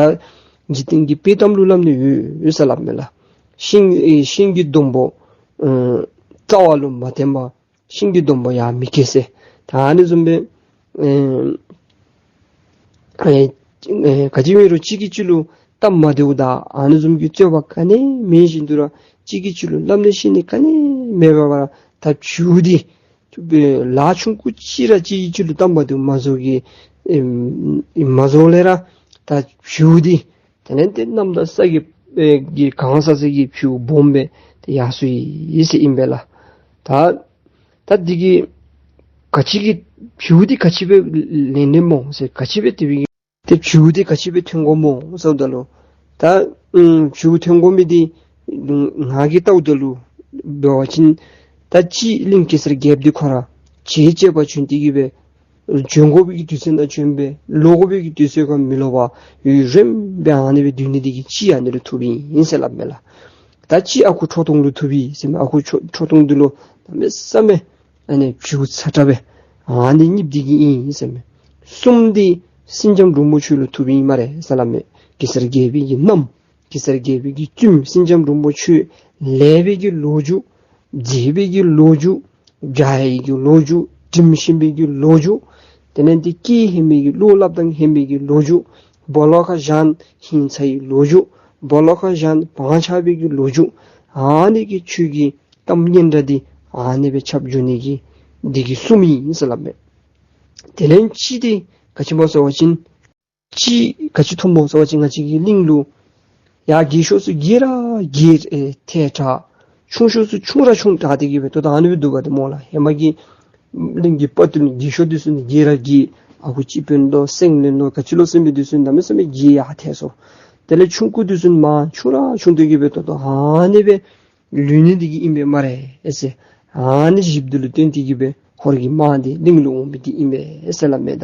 འཇིག་རྟེན་གྱི་དཔེ་གཏམ་ལུ་སླབ་ནི་ཡོད་ཡོད་ཟེར་སླབ་མས་ལགས། ཤིང་ཨེ་ཤིང་གི་སྡོང་པོ་ཨེ་རྩ་བ་ལུ་མ་འཐེན་པར་ཤིང་གི་སྡོང་པོ་ཡར་མི་སྐྱེ་ཟེར། ད་ཨ་ནི་བཟུམ་སྦེ་ཨེ་ཨེ་ག་ཅི་འབད་རུང་གཅིག་གིས་གཅིག་ལུ་སྟབས་མ་བདེཝ་དང་ཨ་ནི་བཟུམ་གྱི་རྩོད་པ་ག་ནི་མེད་བཞིན་དུ་ར་གཅིག་གིས་གཅིག་ལུ་སླབ་ནི་བཤད་ནི་ག་ནི་མེད་པར་ད་བྱིའུ་འདི་ལཱ་ཆུང་ཀུ་ཅིག་ར་གཅིག་གིས་གཅིག་ལུ་སྟབས་མ་བདེཝ་མ་བཟོ་གི་ཨེ་མ་བཟོ་ལས་ར་ད་བྱིའུ་འདི་དེ་ལས་དེ་གནམ་དང་ས་གི་ཨེ་གི་གང་ཟག་ཟེར་གྱི་བྱིའུ་སྦོམ་སྦེ་དེ་ཡར་སོང་ཡི་ཟེར་ཨིན་པས་ལགས། ད་ད་འདི་གིས་ག་ཅི་གི་བྱིའུ་འདི་ག་ཅི་སྦེ་ལེན་ལེནམ་སྨོ་ཟེར། ག་ཅི་སྦེ་དེ་སྦེ་དེ་བྱིའུ་འདི་ག་ཅི་སྦེ་ཐོན་དགོཔ་སྨོ་ཟེརཝ་ད་ལུ་ད་ཨུམ་བྱིའུ་ཐོན་དགོ་མི་འདི་ང་གིས་བལྟཝ་ད་ལུ་འབད་བ་ཅིན་ད་གཅིག་གླིང་གེ་སར་རྒྱལཔོ་འདི་ཁོ་ར་བྱེལ་བྱེལཝ་བྱོན་ཏེ་གིས་སྦེ་བྱོན་དགོ་པའི་གི་དུས་ཚོད་ནང་བྱོན་སྦེ་ལོག་དགོ་པའི་གི་དུས་ཚོད་ཁར་མི་ལོག་པར་ཡུན་རིངམོ་སྦེ་ཨ་ནི་སྦེ་སྡོད་ནི་འདི་གིས་གཅིག་ཨ་ནི་ལུ་ཐུགཔ་ཨིན་ཟེར་སླབ་མས་ལགས། ད་གཅིག་ཨ་ཁུ་ཁྲོ་ཐུང་ལུ་ཐུགཔ་ཨིན་ཟེར་མས། ཨ་ཁུ་ཁྲོ་ཁྲོ་ཐུང་འདི་ལུ་གནམ་མེད་ས་མེད་ཨ་ནི་བྱིའུ་ཚ་དྲགས་སྦེ་ཨ་ནི་གཉིསཔོ་འདི་གིས་ཨིན་ཟེར་མས། གསུམ་འདི་སེང་ལྕམ་འབྲུག་མོ་ཁྱོད་ལུ་ཐུགཔ་ཨིན་སྨ་རེ་ཟེར་སླབ་མས། གེ་སར་རྒྱལ་པོའི་གི་མནའམ་གེ་སར་རྒྱལ་པོའི་གི་བཙུནམོ་སེང་ལྕམ་འབྲུག་མོ་ཁྱོད་ལེགས་པའི་གི་ལོ་རྒྱུས་མཛེས་པའི་གི་ལོ་རྒྱུས་རྒྱ་ཡི་གི་ལོ་རྒྱུས་དྲིམ་ཞིམ་པའི་གི་ལོ་རྒྱུས་དེ་ལས་དེ་སྐད་སྙན་པའི་གི་བློ་སླབ་ཐངས་སྙན་པའི་གི་ལོ་རྒྱུས་སྦོ་ལོགས་ཁར་བཞག་ཧིང་ཚ་བའི་ལོ་རྒྱུས་སྦོ་ལོགས་ཁར་བཞག་བག་ཆགས་པའི་གི་ལོ་རྒྱུས་ཨ་ནི་གི་ཁྱོད་ཀྱི་གཏམ་སྙན་གྲགས་འདི་ཨ་ནི་སྦེ་ཁྱབ་འགྱོ་ནི་གི་འདི་གིས་གསུམ་ཨིན་ཟེར་སླབ་མས། དེ་ལས་གཅིག་འདི་ག་ཅི་སྨོ་ཟེར་བ་ཅིན་གཅིག་ག་ཅི་ཐོནམ་སྨོ་ཟེར་བ་ཅིན་ང་བཅས་ཀྱི་གླིང་ལུ་ཡར་རྒས་ཤོས་ཚུ་རྒས་ར་རྒས་ཨེ་ཐལ་དྲགས། ཆུང་ཤོས་ཚུ་ཆུང་ར་ཆུང་དྲགས་ཏེ་གིས་སྦེ་ད་ལྟོ་ཨ་ནི་སྦེ་འདུག་པ་ཏེ་སྨོ་ལགས། ཧེ་མ་གི་གླིང་གི་དཔའ་རྟུལ་རྒས་ཤོས་འདི་ཚུ་ནི་རྒས་ར་རྒས། ཨ་ཁུ་སྤྱི་དཔོན་ལོ་སེང་བློན་ལོ་ག་ཅི་ལོ་ཟེར་མི་འདི་ཚུ་གནམ་མེད་ས་མེད་རྒས་ཡར་ཐལ་སོང་། དེ་ལས་ཆུང་ཀུ་འདི་ཚུ་མར་ཆུང་ར་ཆུང་སྟེ་གིས་སྦེ་ད་ལྟོ་ཨ་ནི་སྦེ་ལུས་ནི་འདི་གིས་ཨིན་པས་སྨ་རེ་ཨེ་ཟེར། ཨ་ནི་གཞི་འདི་ལུ་བརྟེན་ཏེ་གིས་སྦེ་ཧོར་གྱི་དམག་འདི་གླིང་ལུ་འོང་མི་འདི་ཨིན་པས་ཨེ་ཟེར་སླབ་མས་ད།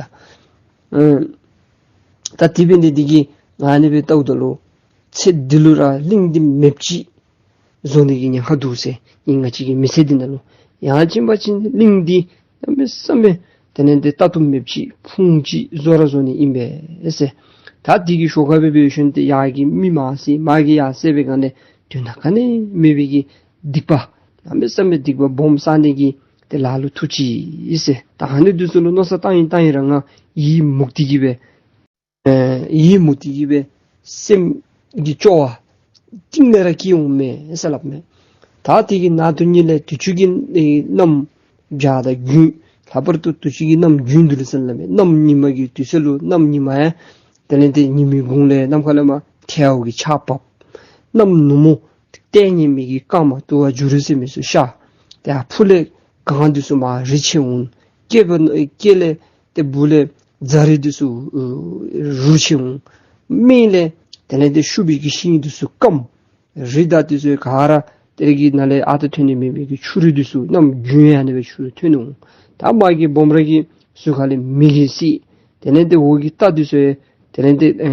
ཨ་ད་དེ་འབད་ནི་འདི་གིས་ང་ཨ་ནི་སྦེ་བལྟཝ་ད་ལུ་ཚེ་འདི་ལུ་ར་གླིང་འདི་མེདཔ་ཅིག་བཟོ་ནི་གི་ཉེན་ཁ་འདུག་ཟེར། ཨིན་ང་བཅས་ཀྱི་མི་ཚེ་འདི་ནང་ལུ་ཡང་ཅིན་པ་ཅིན་གླིང་འདི་གནམ་མེད་ས་མེད་དེ་ལས་དེ་ལྟ་སྡུག་མེདཔ་ཅིག་ཕུང་ཅིག་བཟོ་ར་བཟོ་ནི་ཨིན་པས་ཟེར། ད་འདི་གི་ཤུལ་ཁར་སྦེ་འབད་ཞིནམ་ཏེ་ཡར་གྱི་མི་མར་བསད་མར་གྱི་ཡར་བསད་པའི་སྒང་ལས་དོན་དག་ག་ནི་མེད་པའི་གི་སྡིག་པ་གནམ་མེད་ས་མེད་སྡིག་པ་སྦོམ་བསག་ནི་གི་དེ་ལཱ་ལུ་ཐུག་ཅི་ཟེར། ད་ཨ་ནི་འདི་ཚུ་ལུ་མནོ་བསམ་བཏང་ཡི་བཏང་ཡི་ར་ང་ཡི་མུག་སྟེ་གིས་སྦེ་ ཨེ་ཡིད་མུག་སྟེ་གི་སྦེ་སེམས་ཀྱི་སྐྱོ་བ་གཏིང་ལས་ར་སྐྱེ་འོང་མས་ཟེར་སླབ་མས། ད་དེ་གི་ནང་དོན་ཉིད་ལས་དུས་ཅི་གི་ཨེ་གནམ་བྱཱར་དང་དགུན། ལྷག་པར་དུ་དུས་ཅི་གི་གནམ་དགུན་དུས་ལུ་ཟེར་སླབ་མས། གནམ་ཉིན་མ་གི་དུས་ཚོད་ལུ་གནམ་ཉིན་མ་ཡང་དེ་ལས་ཏེ་ཉི་མའི་གུང་ལས་གནམ་ཁ་ལས་མར་ཐལཝ་གི་ཆརཔ་བབས། གནམ་ནུབ་མོ་ལྟས་ངན་མི་གི་སྐརམ་དུ་བ་འགྱུར་རེ་ཟེར་མི་ཚུ་ཤར། ཏེ་ཕུ་ལས་གངས་འདི་ཚུ་མར་རི་ཆད་འོང་། སྐེད་པ་སྐེད་ལས་ཏེ་སྦུག་ལས་རྫ་རི་འདི་ཚུ་རུལ་ཆད་འོང་། སྨད་ལས་དེ་ལས་ཏེ་ཤུག་པའི་གི་ཤིང་འདི་ཚུ་སྐམ། རི་དྭགས་འདི་ཚུ་ག་ར་དེ་ར་གི་ནང་ལས་ཨ་རྟག་ཐོན་ནི་མེད་མི་གི་ཆུ་རུད་འདི་ཚུ་གནམ་དགུན་ཡང་ཨ་ནི་སྦེ་ཆུ་རུད་ཐོན་འོང་། ད་མ་གི་སྦོམ་ར་གི་ཟུར་ཁ་ལས་མེ་གིས་བསྲེགས། དེ་ལས་ཏེ་འོག་གི་རྟ་འདི་ཚུ་ཡང་དེ་ལས་ཏེ་ཨེ་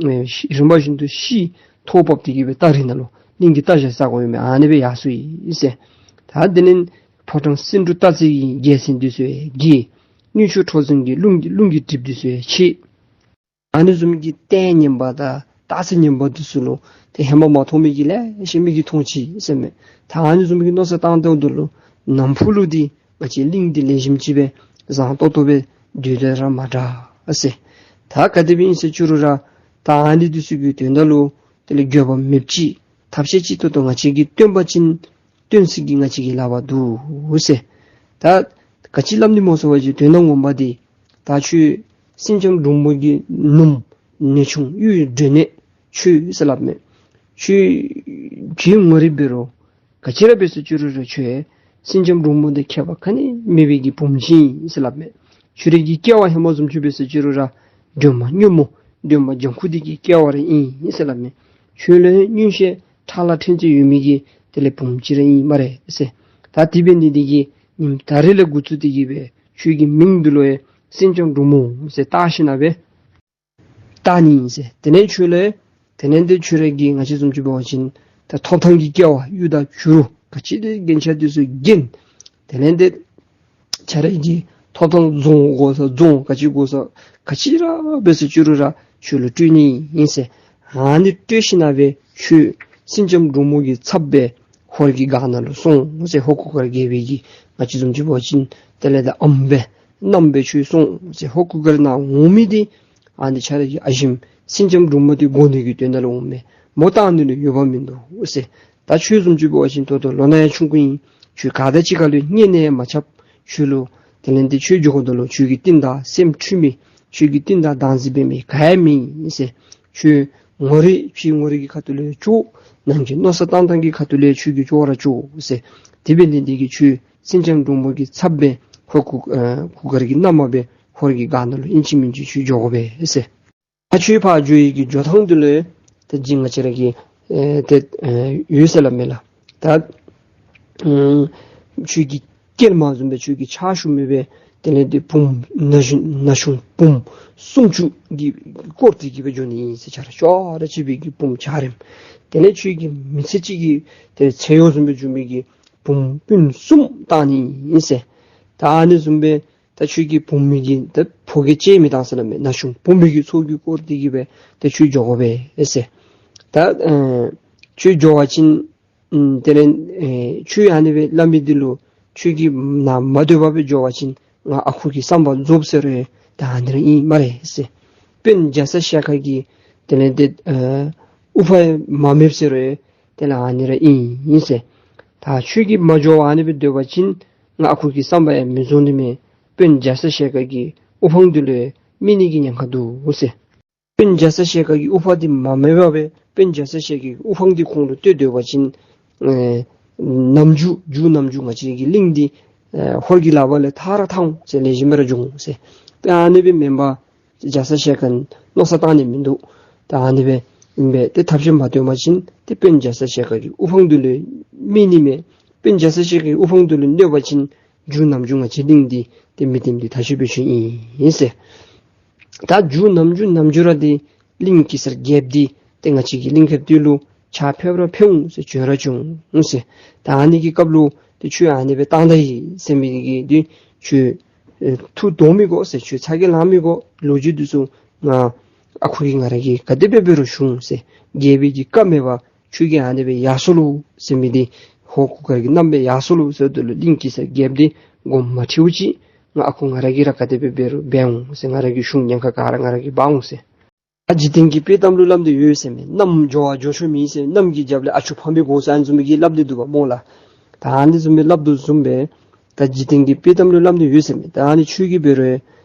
ཨེ་ཤི་རིམ་པ་བཞིན་དུ་ཤི། ཐོག་བབས་ཏེ་གི་སྦེ་རྟ་རི་ནང་ལུ་གླིང་གི་རྟ་ཞལ་ཟ་དགོ་མི་ཨ་ནི་སྦེ་ཡར་སོ་ཡི་ཟེར། ད་དེ་ལས་ཕོ་བྲང་སེང་འབྲུག་སྟག་རྩེ་གི་རྒྱལ་མཚན་འདི་ཚུ་ཡང་རྒྱས། དངུལ་ཆུ་ཁྲོ་ཆུ་གི་རླུང་རླུང་གི་གྲིབ་འདི་ཚུ་ཡང་ཆད། ཨ་ནི་བཟུམ་གྱི་ལྟས་ངན་པ་དང་རྟགས་ངན་པ་འདི་ཚུ་ལུ་ཏེ་ཧེ་མ་མ་མཐོང་མི་གི་ལེ་ཤ་མིག་གིས་མཐོང་ཅི་ཟེར་མས། ད་ཨ་ནི་བཟུམ་གྱི་མནོ་བསམ་བཏང་སྟེ་འདི་ལུ་ནམ་ཕུགས་ལུ་འདི་ང་བཅས་གླིང་འདི་ལེགས་ཤོམ་ཅིག་སྦེ་བཟང་ཏོག་ཏོ་སྦེ་སྡོད་དེ་ར་མ་དྲག་ཟེར། ད་ག་དེ་སྦེ་ཨིན་ཟེར་བཅུག་རུང་ར་ད་ཨ་ནི་འདི་ཚུ་གི་དོན་དག་ལུ་དེ་ལས་འགྱོད་པ་མེདཔ་ཅིག་ཐབས་ཤེས་ཅིག་ཏོག་ཏོ་ང་བཅས་ཀྱིས་སྟོན་པ་ཅིན་སྟོན་ས་གི་ང་བཅས་ཀྱི་ལག་པར་འདུག་ཟེར། ད་ག་ཅི་སླབ་ནི་སྨོ་ཟེར་བ་ཅིན་དོན་དག་ངོ་མ་འདི་ད་ཁྱོད་སེང་ལྕམ་འབྲུག་མོ་གི་ནུམོ་ནེའུ་ཆུང་གཡུ་སྒྲོན་ནེ་ཁྱོད་ཟེར་སླབ་མས། ཁྱོད་ཁྱོད་ངོ་རིས་འབད་རུང་ག་ཅི་ར་འབད་ཟེར་བཅུག་རུང་ར་ཁྱོད་སེང་ལྕམ་འབྲུག་མོ་འདི་ཁྱད་པར་ག་ནི་མེད་པའི་གི་བུམོ་ཅིག་ཨིན་ཟེར་སླབ་མས། ཁྱོད་རའི་གི་སྐྱེ་བ་ཧེ་མ་བཟུམ་ཅིག་འབད་ཟེར་བཅུག་རུང་ར་སྒྲོལ་མ་སྔོན་མོ་སྒྲོལ་མ་ལྗང་ཁུ་འདི་གི་སྐྱེ་བ་ར་ཨིན་ཟེར་སླབ་མས། ཁྱོད་ལུ་མངོན་ཤེས་ཁྲ་ལ་ཕྲན་ཚེགས་ཡོད་མི་གི་དེ་ལས་བུམོ་ཅིག་ར་ཨིན་སྨ་རེ་ཟེར། ད་དེ་འབད་ནི་འདི་གིས་ཉིནམ་ད་རིས་ལས་འགོ་བཙུགས་ཏེ་གི་སྦེ་ཁྱོད་ཀྱི་མིང་འདི་ལུ་ཡང་སེང་ལྕམ་འབྲུག་མོ་ཟེར་བཏགས་ཞིནམ་སྦེ་བཏགས་ནི་ཨིན་ཟེར། དེ་ལས་ཁྱོད་ལུ་དེ་ལས་ཏེ་ཁྱོད་ར་གི་ང་བཅས་བཟུམ་ཅིག་འབད་བ་ཅིན་ད་ཐོབ་ཐང་གི་སྐལ་བ་གཡུར་དང་བྱུ་རུ་ག་ཅི་དེ་རྒྱན་ཆ་འདི་ཚུ་རྒྱན། དེ་ལས་ཏེ་ཁྱོད་ར་གི་ཐོབ་ཐང་རྫོང་དགོ་ས་རྫོང་ག་ཅི་དགོ་ས་ག་ཅི་ར་འབད་ཟེར་བཅུག་རུང་ར་ཁྱོད་ལུ་སྤྲོད་ནི་ཨིན་ཟེར། ཨ་ནི་སྤྲོད་ཞིནམ་སྦེ་ཁྱོད་སེང་ལྕམ་འབྲུག་མོ་གི་ཚབ་སྦེ་ཧོར་གྱི་སྒར་ནང་ལུ་སོང་ཟེར། ཧོར་གུར་དཀར་རྒྱལ་པོའི་གི་ང་བཅས་བཟུམ་ཅིག་འབད་བ་ཅིན་དེ་ལས་ད་ཨམ་སྦེ་མནའམ་སྦེ་ཁྱོད་སོང་ཟེར། ཧོར་གུར་དཀར་ནང་འོང་མི་འདི་ཨ་ནི་ཁྱོད་ར་གི་ཨ་ཞེམོ་སེང་ལྕམ་འབྲུག་མོ་འདི་དགོ་ནི་གི་དོན་དག་ལུ་འོང་མས། མོ་བཏང་ནི་ལུ་འོས་འབབ་མིན་འདུག་ཟེར། ད་ཁྱོད་བཟུམ་ཅིག་འབད་བ་ཅིན་ད་ལྟོ་ལོ་ན་ཡང་ཆུང་ཀུ་ཨིན། ཁྱོད་ག་དང་གཅིག་ཁར་ལུ་སྙན་ནས་མ་ཁྱབ། ཁྱོད་ལུ་དེ་ལས་ཏེ་ཁྱོད་འགྱོཝ་ད་ལུ་ཁྱོད་ཀྱི་རྟིང་བདའ་སེམས་འཁྲུལ་མི་ཁྱོད་ཀྱི་རྟིང་བདའ་བདག་འཛིན་འབད་མི་ག་ཡང་མེད་ཟེར། ཁྱོད་ངོ་རིས་ཕྱི་ངོ་རིས་ཀྱི་ཁ་ཐུག་ལས་ཆོག། ནང་གི་མནོ་བསམ་བཏང་ཐངས་ཀྱི་ཁ་ཐུག་ལས་ཁྱོད་ཀྱི་ཆོག་ར་ཆོག་ཟེར། དེ་འབད་ནི་འདི་གིས་ཁྱོད་སེང་ལྕམ་འབྲུག་མོ་གི་ཚབ་སྦེ་ཧོར་གུར་ཨ་གུར་དཀར་གྱི་མནའམ་སྦེ་ཧོར་གྱི་སྒར་ནང་ལུ་ཨིན་ཅི་མིན་ཅི་ཁྱོད་འགྱོ་དགོ་པས་ཟེར། ད་ཁྱོད་ཕར་འགྱོ་ནི་གི་འགྱོ་ཐངས་འདི་ལུ་ད་ཅི་ང་བཅས་ར་གི་ཨེ་ཏེ་ཨེ་ཡོད་ཟེར་སླབ་མས་ལགས། ད་ཨམ་ཁྱོད་ཀྱི་སྐྱེལ་མ་བཟུམ་སྦེ་ཁྱོད་ཀྱི་ཕྱག་ཞུ་མི་སྦེ་དེ་ལས་ཏེ་བུམོ་ན་གཞོན་ན་ཆུང་བུམོ་སུམ་ཅུ་གིས་བསྐོར་ཏེ་གི་སྦེ་འགྱོ་ནི་ཨིན་ཟེར། ཆ་ར་ཅོག་ར་གཅིག་པའི་གི་བུམོ་འཇའ་རིསམོ། དེ་ལས་ཁྱོད་ཀྱི་མི་ཚེ་གཅིག་གི་ཏེ་ཚེ་ཡོངས་བཟུམ་སྦེ་འགྱོ་མི་གི་བུམོ་སྤུན་གསུམ་བཏང་ནི་ཨིན་ཟེར། ད་ཨ་ནི་བཟུམ་སྦེ་ད་ཁྱོད་ཀྱི་བུམོ་མི་གི་ད་ཕོ་སྐྱེས་ཅིག་མི་བཏང་ཟེར་སླབ་མས། ན་ཆུང་བུམོ་མི་གི་ཚོགས་ཀྱིས་བསྐོར་ཏེ་གི་སྦེ་ད་ཁྱོད་འགྱོ་དགོ་པས་ཟེར། ད་ཨེ་ཁྱོད་འགྱོ་བ་ཅིན་ཨམ་དེ་ལས་ཨེ་ཁྱོད་ཨ་ནི་སྦེ་སླབ་མི་འདི་ལུ་ཁྱོད་ཀྱིས་ནཱ་མ་སྡོད་པར་སྦེ་འགྱོ་བ་ཅིན་ང་ཨ་ཁུ་གི་བསམ་པ་རྫོགས་ཟེར་རུང་ད་ཨ་ནི་ར་ཨིན་སྨ་རེ་ཟེར། དཔོན་རྒྱ་ཚ་ཞལ་དཀར་གྱི་དེ་ལས་ཏེ་ཨེ་དབུ་འཕང་མ་མེདཔ་ཟེར་རུང་དེ་ལས་ཨ་ནི་ར་ཨིན་ཟེར། ད་ཁྱོད་ཀྱིས་མ་འགྱོ་བར་ཨ་ནི་སྦེ་སྡོད་པ་ཅིན་ང་ཨ་ཁུ་གི་བསམ་པ་ཡང་མི་རྫོགས་ནི་མས། དཔོན་རྒྱ་ཚ་ཞལ་དཀར་གྱི་དབུ་འཕང་འདི་ལུ་ཡང་དམིགས་ནི་གི་ཉེན་ཁ་འདུག་ཟེར། དཔོན་རྒྱ་ཚ་ཞལ་དཀར་གྱི་དབུ་འཕང་འདི་མ་མེད་པར་སྦེ་དཔོན་རྒྱ་ཚ་ཞལ་དཀར་གྱི་དབུ་འཕང་འདི་ཁོང་ལུ་གཏོད་སྡོད་པ་ཅིན་ཨེ་ནམ་རྒྱུན་མཇུག་ནམ་རྒྱུན་ང་བཅས་ཀྱི་གླིང་འདི་ཨེ་ཧོར་གྱི་ལག་པ་ལས་ཐར་ར་ཐར་འོང་ཟེར། ལེགས་ཤོམ་སྦེ་ར་འགྱོ་འོང་ཟེར། ཏེ་ཨ་ནི་སྦེ་མེན་པར་རྒྱ་ཚ་ཞལ་དཀར་མནོ་བསམ་བཏང་ནི་མིན་འདུག། ད་ཨ་ནི་སྦེ་ཨིན་པས། ཏེ་ཐབས་ཤེས་མ་སྟོན་པ་ཅིན་ཏེ་དཔོན་རྒྱ་ཚ་ཞལ་དཀར་གྱི་དབུ་འཕང་འདི་ལུ་དམིགས་ནི་མས། དཔོན་རྒྱ་ཚ་ཞལ་དཀར་གྱི་དབུ་འཕང་འདི་ལུ་གནོད་པ་ཅིན་མཇུག་ནམ་རྒྱུན་ང་བཅས་གླིང་འདི་ཏེ་མི་བརྟན་འདི་ཐ་ཤལ་སྦེ་ཤོར་ཨིན་ཟེར། ད་མཇུག་ནམ་རྒྱུན་ནམ་རྒྱུན་ར་འདི་གླིང་གེ་སར་རྒྱལཔོ་འདི་ཏེ་ང་བཅས་ཀྱི་གླིང་ཁ་འདི་ལུ་ཕྱག་ཕེབས་ར་ཕེབས་འོང་ཟེར། བྱོན་ར་བྱོན་འོང་ཟེར། ད་ཨ་ནི་གི་སྐབས་ལུ་ཏེ་ཁྱོད་ཨ་ནི་སྦེ་བཏང་ད་ཡི་ཟེར་མི་གི་འདི་ཁྱོད་ཨེ་ཐུགས་དོགས་མི་དགོ་ཟེར། ཁྱོད་ཚ་གྱང་ལང་མི་དགོ། ལོ་རྒྱུས་འདི་ཚུ་ང་ཨ་ཁུ་གིས་ང་ར་གིས་ག་དེ་སྦེ་འབད་རུང་ཞུ་འོང་ཟེར། རྒྱལ་པོའི་གི་བཀའ་མེད་པར་ཁྱོད་ཀྱིས་ཨ་ནི་སྦེ་ཡར་སོང་ལོ་ཟེར་མི་འདི་ཧོར་གུར་དཀར་གྱི་མནའམ་སྦེ་ཡར་སོང་ལོ་ཟེརཝ་ད་ལུ་གླིང་གེ་སར་རྒྱལཔོ་འདི་དགོངསམ་མ་ཁྲེལཝ་ཅིག་ང་ཨ་ཁུ་ང་ར་གིས་ར་ག་དེ་སྦེ་འབད་རུང་འབད་འོང་ཟེར། ང་ར་གི་གཞུང་ཉེན་ཁ་ག་ར་ང་ར་གིས་འབག་འོང་ཟེར། འཇིག་རྟེན་གྱི་དཔེ་གཏམ་ལུ་སླབ་སྟེ་ཡོད་ཟེར་མས། གནམ་འགྱོ་བ་འགྱོ་ཆོག་མེད་ཟེར། གནམ་གྱི་རྒྱབ་ལས་ཨ་ཆུ་འཕང་པའི་གོ་ས་ཨ་ནི་བཟུམ་གྱི་སླབ་སྟེ་འདུག་པ་སྨོ་ལགས། ད་ཨ་ནི་བཟུམ་སྦེ་སླབ་དོ་བཟུམ་སྦེ་ད་འཇིག་རྟེན་གྱི་དཔེ་གཏམ་ལུ་སླབ་སྟེ་ཡོད་ཟེར་མས། ད་ཨ་ནི་ཆོས་ཀྱི་འབད་རུང་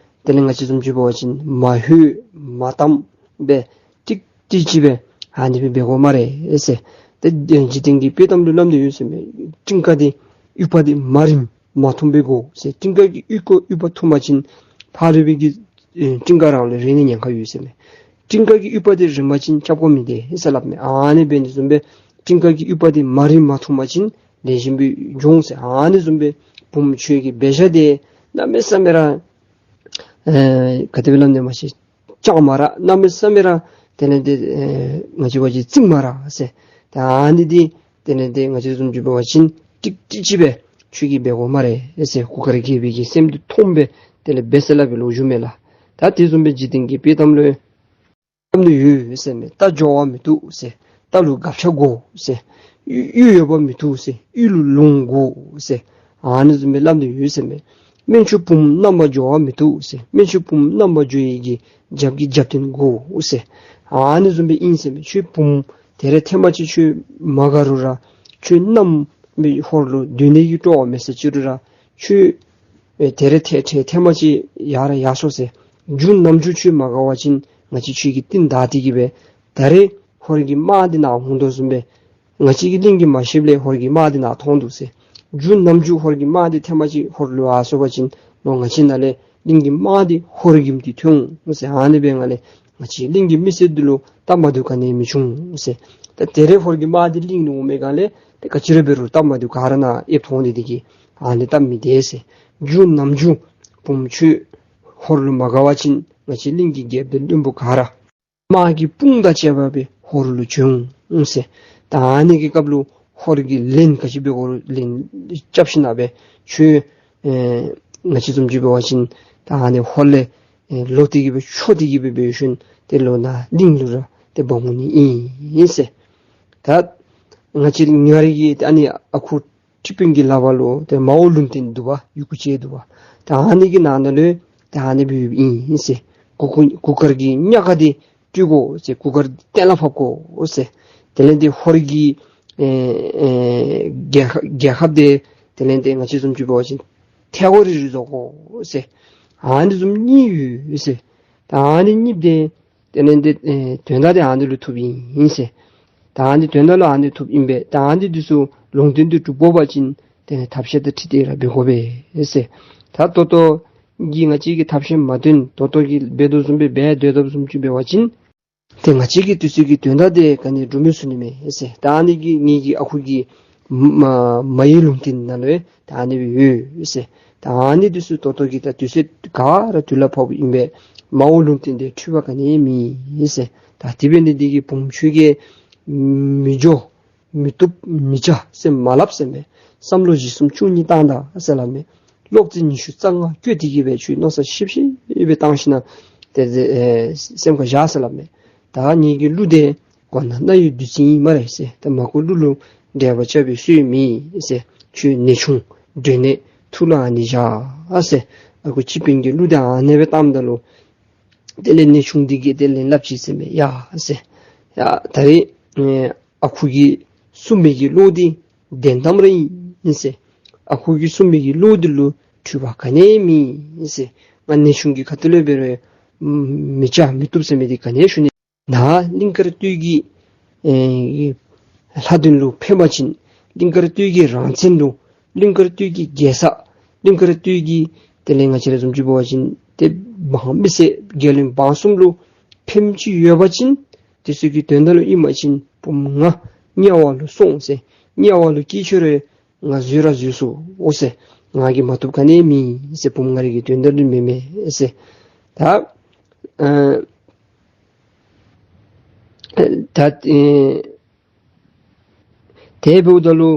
དེ་ལས་ང་བཅས་བཟུམ་ཅིག་འབད་བ་ཅིན་མ་ལྷོད་མ་གཏམ་སྦེ་ཀྲིག་ཀྲི་ཅིག་སྦེ་ཨ་ནི་སྦེ་འབད་དགོ་སྨ་རེ་ཟེར། ཏེ་འཇིག་རྟེན་གྱི་དཔེ་གཏམ་ལུ་སླབ་སྟེ་ཡོད་ཟེར་མས། སྤྲིན་དཀར་དེ་ཡུ་བ་དེ་མ་རིངམ་མ་ཐུམ་པའི་གོ་ཟེར། སྤྲིན་དཀར་གྱི་ཡུ་བ་ཡུ་བ་ཐུམ་པ་ཅིན་ཕ་རོལ་པའི་གི་ཨེ་སྤྲིན་དཀར་རང་ལུ་རེག་ནི་ཉེན་ཁ་ཡོད་ཟེར་མས། སྤྲིན་དཀར་གྱི་ཡུ་བ་དེ་རིང་པ་ཅིན་སྐྱབས་དགོ་མི་བདེ་ཟེར་སླབ་མས། ཨ་ནི་འབད་ནི་བཟུམ་སྦེ་སྤྲིན་དཀར་གྱི་ཡུ་བ་དེ་མ་རིངམ་མ་ཐུམ་པ་ཅིན་ལེགས་ཤོམ་སྦེ་འགྱོ་འོང་ཟེར། ཨ་ནི་བཟུམ་སྦེ་བུམོ་ཁྱོད་ཀྱི་འབད་བཞག་དེ་གནམ་མེད་ས་མེད་ར་ཨེ་ག་དེ་སྦེ་སླབ་ནི་མ་ཤེས། སྐྱོ་མ་ར་གནམ་མེད་ས་མེད་ར་དེ་ལས་དེ་ཨེ་ང་བཅས་བ་ཅིན་རྩིང་མ་ར་ཟེར། ད་ཨ་ནི་དེ་དེ་ལས་དེ་ང་བཅས་བཟུམ་ཅིག་འབད་བ་ཅིན་ཀྲིག་ཀྲི་ཅིག་སྦེ་ཁྱོད་ཀྱིས་འབད་དགོ་སྨ་རེ་ཟེར། གུར་དཀར་རྒྱལ་པོའི་གི་སེམས་དེ་མཐོངམ་སྦེ་དེ་ལས་འབད་ཟེར་སླབ་པའི་ལོ་རྒྱུས་མས་ལགས། ད་དེ་བཟུམ་སྦེ་འཇིག་རྟེན་གྱི་དཔེ་གཏམ་ལུ་སླབ་སྟེ་ཡོད་ཟེར་མས། རྟ་འགྱོ་བ་མི་བཏུབ་ཟེར། རྟ་ལུ་སྒ་ཆས་དགོ་ཟེར། གཡུ་གཡུ་ཡོད་པ་མི་བཏུབ་ཟེར། གཡུ་ལུ་ལུང་དགོ་ཟེར། ཨ་ནི་བཟུམ་སྦེ་སླབ་སྟེ་ཡོད་ཟེར་མས། སྨན་ཆུང་བུམོ་མནའམ་འགྱོ་བ་མི་བཏུབ་ཟེར། སྨན་ཆུང་བུམོ་མནའམ་འགྱོ་ནི་གི་རྒྱབ་ཀྱི་རྒྱབ་རྟེན་དགོ་ཟེར། ཨ་ནི་བཟུམ་སྦེ་ཨིན་ཟེར་མས། ཁྱོད་བུམོ་དེ་རེ་ཐེངས་མ་ཅིག་ཁྱོད་མ་དགའ་རུང་ར་ཁྱོད་མནའམ་སྦེ་ཧོར་ལུ་སྡོད་ནི་གི་སྤྲོ་བ་མེད་ཟེར་ཅི་རུང་ར་ཁྱོད་ཨེ་དེ་རེ་ཐེངས་ཐེངས་ཐེངས་མ་ཅིག་ཡར་ར་ཡར་སོང་ཟེར། མཇུག་ནམ་མཇུག་ཁྱོད་མ་དགའ་བ་ཅིན་ང་བཅས་ཁྱོད་ཀྱི་རྟིང་བདའ་སྟེ་གི་སྦེ་ད་རེས་ཧོར་གྱི་དམག་འདི་ནཱ་འོང་དོ་བཟུམ་སྦེ་ང་བཅས་ཀྱི་གླིང་གིས་མ་ཤེསཔ་ལས་ཧོར་གྱི་དམག་འདི་ནཱ་ཐོན་འདུག་ཟེར། མཇུག་ནམ་མཇུག་ཧོར་གྱི་དམག་འདི་ཐེངས་མ་ཅིག་ཧོར་ལུ་ཡར་སོང་པ་ཅིན་ལོག་ང་བཅས་ནཱ་ལས་གླིང་གི་དམག་འདི་ཧོར་གྱིམ་འདི་ཐོན་འོང་ཟེར། ཨ་ནི་འབད་བའི་སྒང་ལས་ང་བཅས་གླིང་གི་མི་སེར་འདི་ལུ་སྟབས་མ་བདེཝ་ག་ནི་ཡང་མི་འབྱུང་ཟེར། ད་དེ་རེས་ཧོར་གྱི་དམག་འདི་གླིང་ལུ་འོང་པའི་སྒང་ལས་ཏེ་ག་ཅི་ར་འབད་རུང་སྟབས་མ་བདེཝ་ག་ར་ནཱ་ཡོདཔ་མཐོང་སྟེ་དེ་གིས་ཨ་ནི་སྟབས་མི་བདེ་ཟེར། མཇུག་ནམ་མཇུག་བུམོ་ཁྱོད་ཧོར་ལུ་མ་དགའ་བ་ཅིན་ང་བཅས་གླིང་གི་རྒྱལཔོ་དང་བློན་པོ་ག་ར་དམག་གི་དཔུང་དང་བཅས་པ་སྦེ་ཧོར་ལུ་བྱོན་འོང་ཟེར། ད་ཨ་ནི་གི་སྐབས་ལུ་ཧོར་གྱིས་ལན་ག་ཅི་འབད་དགོ་རུང་ལན་རྐྱབ་ཞིནམ་སྦེ་ཁྱོད་ཨེ་ང་བཅས་བཟུམ་ཅིག་འབད་བ་ཅིན་ད་ཨ་ནི་ཧོར་ལས་ཨེ་ལོག་སྟེ་གི་སྦེ་འཕྱོག་སྟེ་གི་སྦེ་འབད་ཞིནམ་ཏེ་ལོག་ནཱ་གླིང་ལུ་ར་ཏེ་འབག་འོང་ནི་ཨིན་ཟེར། ད་ང་བཅས་ཉ་རིགས་ཀྱི་ཨ་ནི་ཨ་ཁུ་ཁྲི་པིང་གི་ལག་པར་ལུ་ཏེ་མ་འོངས་ལུང་བསྟན་འདུག་པ། ཡི་གུ་ཅིག་འདུག་པ། ད་ཨ་ནི་གི་ནང་ན་ལུ་ད་ཨ་ནི་སྦེ་ཡོདཔ་ཨིན་ཟེར། གུར་གུར་གུར་དཀར་གྱི་གཉའ་ཁ་འདི་བཀྲུ་དགོ་ཟེར། གུར་དཀར་གཏན་ལ་ཕབ་དགོ་ཟེར། དེ་ལས་ཏེ་ཧོར་གྱི་ཨེ་ཨེ་རྒྱལ་ཁ་རྒྱལ་ཁབ་འདི་དེ་ལས་ཏེ་ང་བཅས་བཟུམ་ཅིག་འབད་བ་ཅིན་ཐལ་གོ་རི་རི་བཟོ་དགོ་ཟེར། ཨ་ནི་བཟུམ་གཉིས་ཡོད་ཟེར། ད་ཨ་ནི་གཉིས་འདི་དེ་ལས་ཏེ་ཨེ་དོན་དག་འདི་ཨ་ནི་ལུ་ཐུགཔ་ཨིན་ཟེར། ད་ཨ་ནི་དོན་དག་ལུ་ཨ་ནི་ཐུགཔ་ཨིན་པས། ད་ཨ་ནི་འདི་ཚུ་ལུང་བསྟན་འདི་སྒྲུབ་དགོ་པ་ཅིན་དེ་ལས་ཐབས་ཤེས་དང་འཁྲིལ་ཏེ་ར་འབད་དགོ་པས་ཟེར། ད་ད་ལྟོ་གི་ང་བཅས་ཀྱིས་ཐབས་ཤེས་མ་བཏོན་ད་ལྟོ་གི་འབད་དོ་བཟུམ་སྦེ་འབད་སྡོད་དོ་བཟུམ་ཅིག་འབད་བ་ཅིན་ཏེ་ང་བཅས་ཀྱི་དུས་ཚོད་ཀྱི་དོན་དག་འདི་ག་ནི་འགྲུབ་མི་ཚུགས་ནི་མས་ཟེར། ད་ཨ་ནི་གི་ངེ་གི་ཨ་ཁུ་གི་མ་མ་ཡི་ལུང་བསྟན་ནང་ལུ་ད་ཨ་ནི་སྦེ་ཡོད་ཟེར། ད་ཨ་ནི་འདི་ཚུ་ད་ལྟོ་གི་ད་དུས་ཚོད་ག་ར་དུས་ལ་བབ་ཨིན་པས། མ་འོངས་ལུང་བསྟན་འདི་འཁྲུལ་བ་ག་ནི་ཡང་མེད་ཟེར། ད་དེ་འབད་ནི་འདི་གིས་བུམོ་ཁྱོད་ཀྱིས་མི་འགྱོ་མི་བཏུབ་མི་བྱ་ཟེར་མ་སླབ་ཟེར་མས། བསམ་བློ་བཞི་གསུམ་བཅུ་གཉིས་བཏང་ད་ཟེར་སླབ་མས། བློ་རྩེ་ཉི་ཤུ་རྩ་ལྔ་བཀོད་དེ་གི་སྦེ་ཁྱོད་མནོ་བསམ་ཤེས་ཤེས་སྦེ་བཏང་ཞིནམ་དེ་ཨེ་སེམས་ཁར་བཞག་ཟེར་སླབ་མས། ད་ངེ་གི་གླུ་འདི་གོ་ན་རྣ་ཡི་བདུད་རྩི་ཨིན་སྨ་རེ་ཟེར། ད་མ་གོ་གླུ་ལུ་འགྲེལ་པ་རྐྱབ་པའི་སྲོལ་མེད་ཟེར། ཁྱོད་ནེའུ་ཆུང་སྒྲོན་ནེ་ཐུགས་ལུ་ཨ་ནི་བཞག་ཟེར། ཨ་ཁུ་སྤྱི་དཔོན་གྱིས་གླུ་འདི་ཨ་ནེ་སྦེ་བཏངམ་ད་ལུ་དེ་ལས་ནེའུ་ཆུང་འདི་གིས་དེ་ལན་སླབ་ཅི་ཟེར་མས། ཡ་ཟེར། ཡ་ད་རེས་ཨེ་ཨ་ཁུ་གིས་གསུངས་མི་གི་བློ་འདི་བདེན་གཏམ་ར་ཨིན་ཟེར། ཨ་ཁུ་གིས་གསུངས་མི་གི་བློ་འདི་ལུ་འཁྲུལ་པ་ག་ནི་ཡང་མེད་ཟེར། ང་ནེའུ་ཆུང་གི་ཁ་ཐུག་ལས་འབད་རུང་མི་བྱ་མི་བཏུབ་ཟེར་མི་འདི་ག་ནི་ཡང་ཞུ་ནི། ནཱ་གླིང་དཀར་སྟོད་ཀྱི་ཨེ་ལྷ་དོན་ལུ་ཕན་པ་ཅིན་གླིང་དཀར་སྟོད་ཀྱི་རང་བཙན་ལུ་གླིང་དཀར་སྟོད་ཀྱི་རྒྱལ་ས་གླིང་དཀར་སྟོད་ཀྱི་དེ་ལས་ང་བཅས་ར་བཟུམ་ཅིག་འབད་བ་ཅིན་ཏེ་འབངས་མི་སེར་རྒྱལ་བློན་འབངས་གསུམ་ལུ་ཕནམ་ཅིག་ཡོད་པ་ཅིན་དེ་ཚུ་གི་དོན་དག་ལུ་ཨིན་པ་ཅིན་བུམོ་ང་དམྱལ་བ་ལུ་སོང་ཟེར། དམྱལ་བ་ལུ་སྐྱེས་ཆོག་རུང་ང་བཟོད་ར་བཟོད་ཚུགས་འོང་ཟེར། ང་གིས་མ་བཏུབ་ག་ནི་ཡང་མེད་ཟེར། བུམོ་ང་རའི་གི་དོན་དག་ལུ་མེན་མས་ཟེར། ད་ཨ་ད་ཨེ་དེ་འབདཝ་ད་ལུ་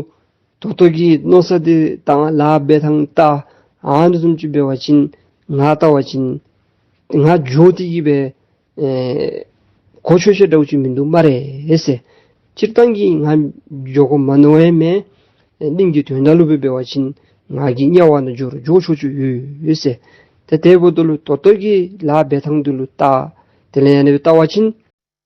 ད་ལྟོ་གི་མནོ་བསམ་འདི་བཏང་ལཱ་འབད་ཐངས་བལྟ་ཨ་ནི་བཟུམ་ཅིག་འབད་བ་ཅིན་ང་བལྟ་བ་ཅིན་ང་འགྱོ་སྟེ་གི་སྦེ་ཨེ་གོ་ཆོད་ཆོད་འདྲཝ་ཅིག་མིན་འདུག་སྨ་རེ་ཟེར། སྤྱིར་བཏང་གི་ང་འགྱོ་དགོ་མ་མནོ་ཡང་མེད། ཨེ་གླིང་གི་དོན་དག་ལུ་སྦེ་འབད་བ་ཅིན་ང་གིས་དམྱལ་བ་ནང་འགྱོ་རུང་འགྱོ་ཆོག་ཆོག་ཡོད་ཟེར། ཏེ་དེ་འབདཝ་ད་ལུ་ད་ལྟོ་གི་ལཱ་འབད་ཐངས་འདི་ལུ་བལྟ། དེ་ལས་ཨ་ནི་སྦེ་བལྟ་བ་ཅིན་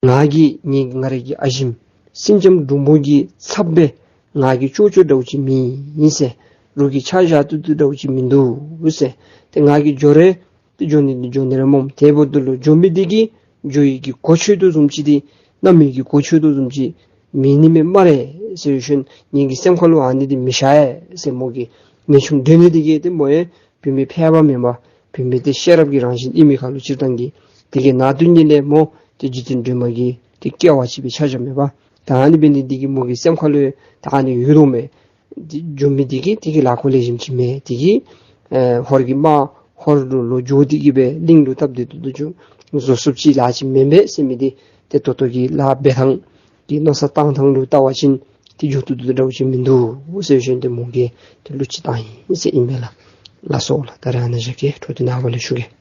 ང་གིས་ངེ་ང་རའི་གི་ཨ་ཞེམོ་སེང་ལྕམ་འབྲུག་མོ་གི་ཚབ་སྦེ་ང་གིས་ལྕོགས་ལྕོགས་འདྲཝ་ཅིག་མེན་ཟེར། རོགས་ཀྱིས་ཆ་བཞག་བཏུབ་བཏུབ་འདྲཝ་ཅིག་མིན་འདུག་ཟེར། ཏེ་ང་གིས་འགྱོ་རུང་ཏེ་འགྱོ་ནི་འདི་འགྱོ་ནི་ར་སྨོ། དེ་འབདཝ་ད་ལུ་འགྱོ་མི་འདི་གིས་འགྱོ་ནི་གི་གོ་ཆོད་དོ་བཟུམ་ཅིག་འདི་གནམ་མེད་ཀྱི་གོ་ཆོད་དོ་བཟུམ་ཅིག་མེད་ནི་མས་སྨ་རེ་ཟེར་ཞིནམ་ངེ་གི་སེམས་ཁ་ལུ་ཨ་ནི་འདི་མི་ཤར་ཟེར། མོ་གིས་ངེས་འབྱུང་འདོད་ནི་འདི་གིས་ཏེ་མོ་ཡང་བུད་མེད་ཕལ་པ་མེན་པར་བུད་མེད་འདི་ཤེས་རབ་ཀྱི་རང་བཞིན་ཨིན་མི་ཁར་ལུ་སྤྱིར་བཏང་གི་དེ་གིས་ནང་དོན་ཉིད་ལས་མོ་ཏེ་འཇིག་རྟེན་སྒྲོན་མ་གི་ཏེ་སྐྱེ་བ་ཅིག་སྦེ་ཆ་བཞག་མེད་པ། ད་ཨ་ནི་འབད་ནི་འདི་གིས་མོ་གི་སེམས་ཁ་ལུ་ད་ཨ་ནི་ཡོད་དོ་མས། འདི་འགྱོ་མི་འདི་གིས་དེ་གི་ལཱ་ཁོ་ལེགས་ཤོམ་ཅིག་མེད། དེ་གིས་ཨེ་ཧོར་གྱི་དམག་ཧོར་ལུ་ལོག་འགྱོ་སྟེ་གི་སྦེ་གླིང་ལུ་སྟབས་བདེ་ཏོག་ཏོ་ཅིག་བཟོ་ཚུགསཔ་ཅིག་ལཱ་ཅིག་མེན་པས་ཟེར་མི་འདི་ཏེ་ད་ལྟོ་གི་ལཱ་འབད་ཐངས་ཀྱི་མནོ་བསམ་བཏང་ཐངས་ལུ་བལྟ་བ་ཅིན་ཏེ་འགྱོ་བཏུབ་བཏུབ་འདྲཝ་ཅིག་མིན་འདུག་ཟེར་ཞིནམ་ཏེ་མོ་གིས་ཏེ་གླུ་ཅིག་བཏང་ཡི་ཟེར་ཨིན་མས་ལགས། ལགས་སོ་ལགས། ད་རེས་ཨ་ནཱ་བཞག་གེ། འཕྲོ་འདི་ནངས་པ་ལས་ཞུ་གེ།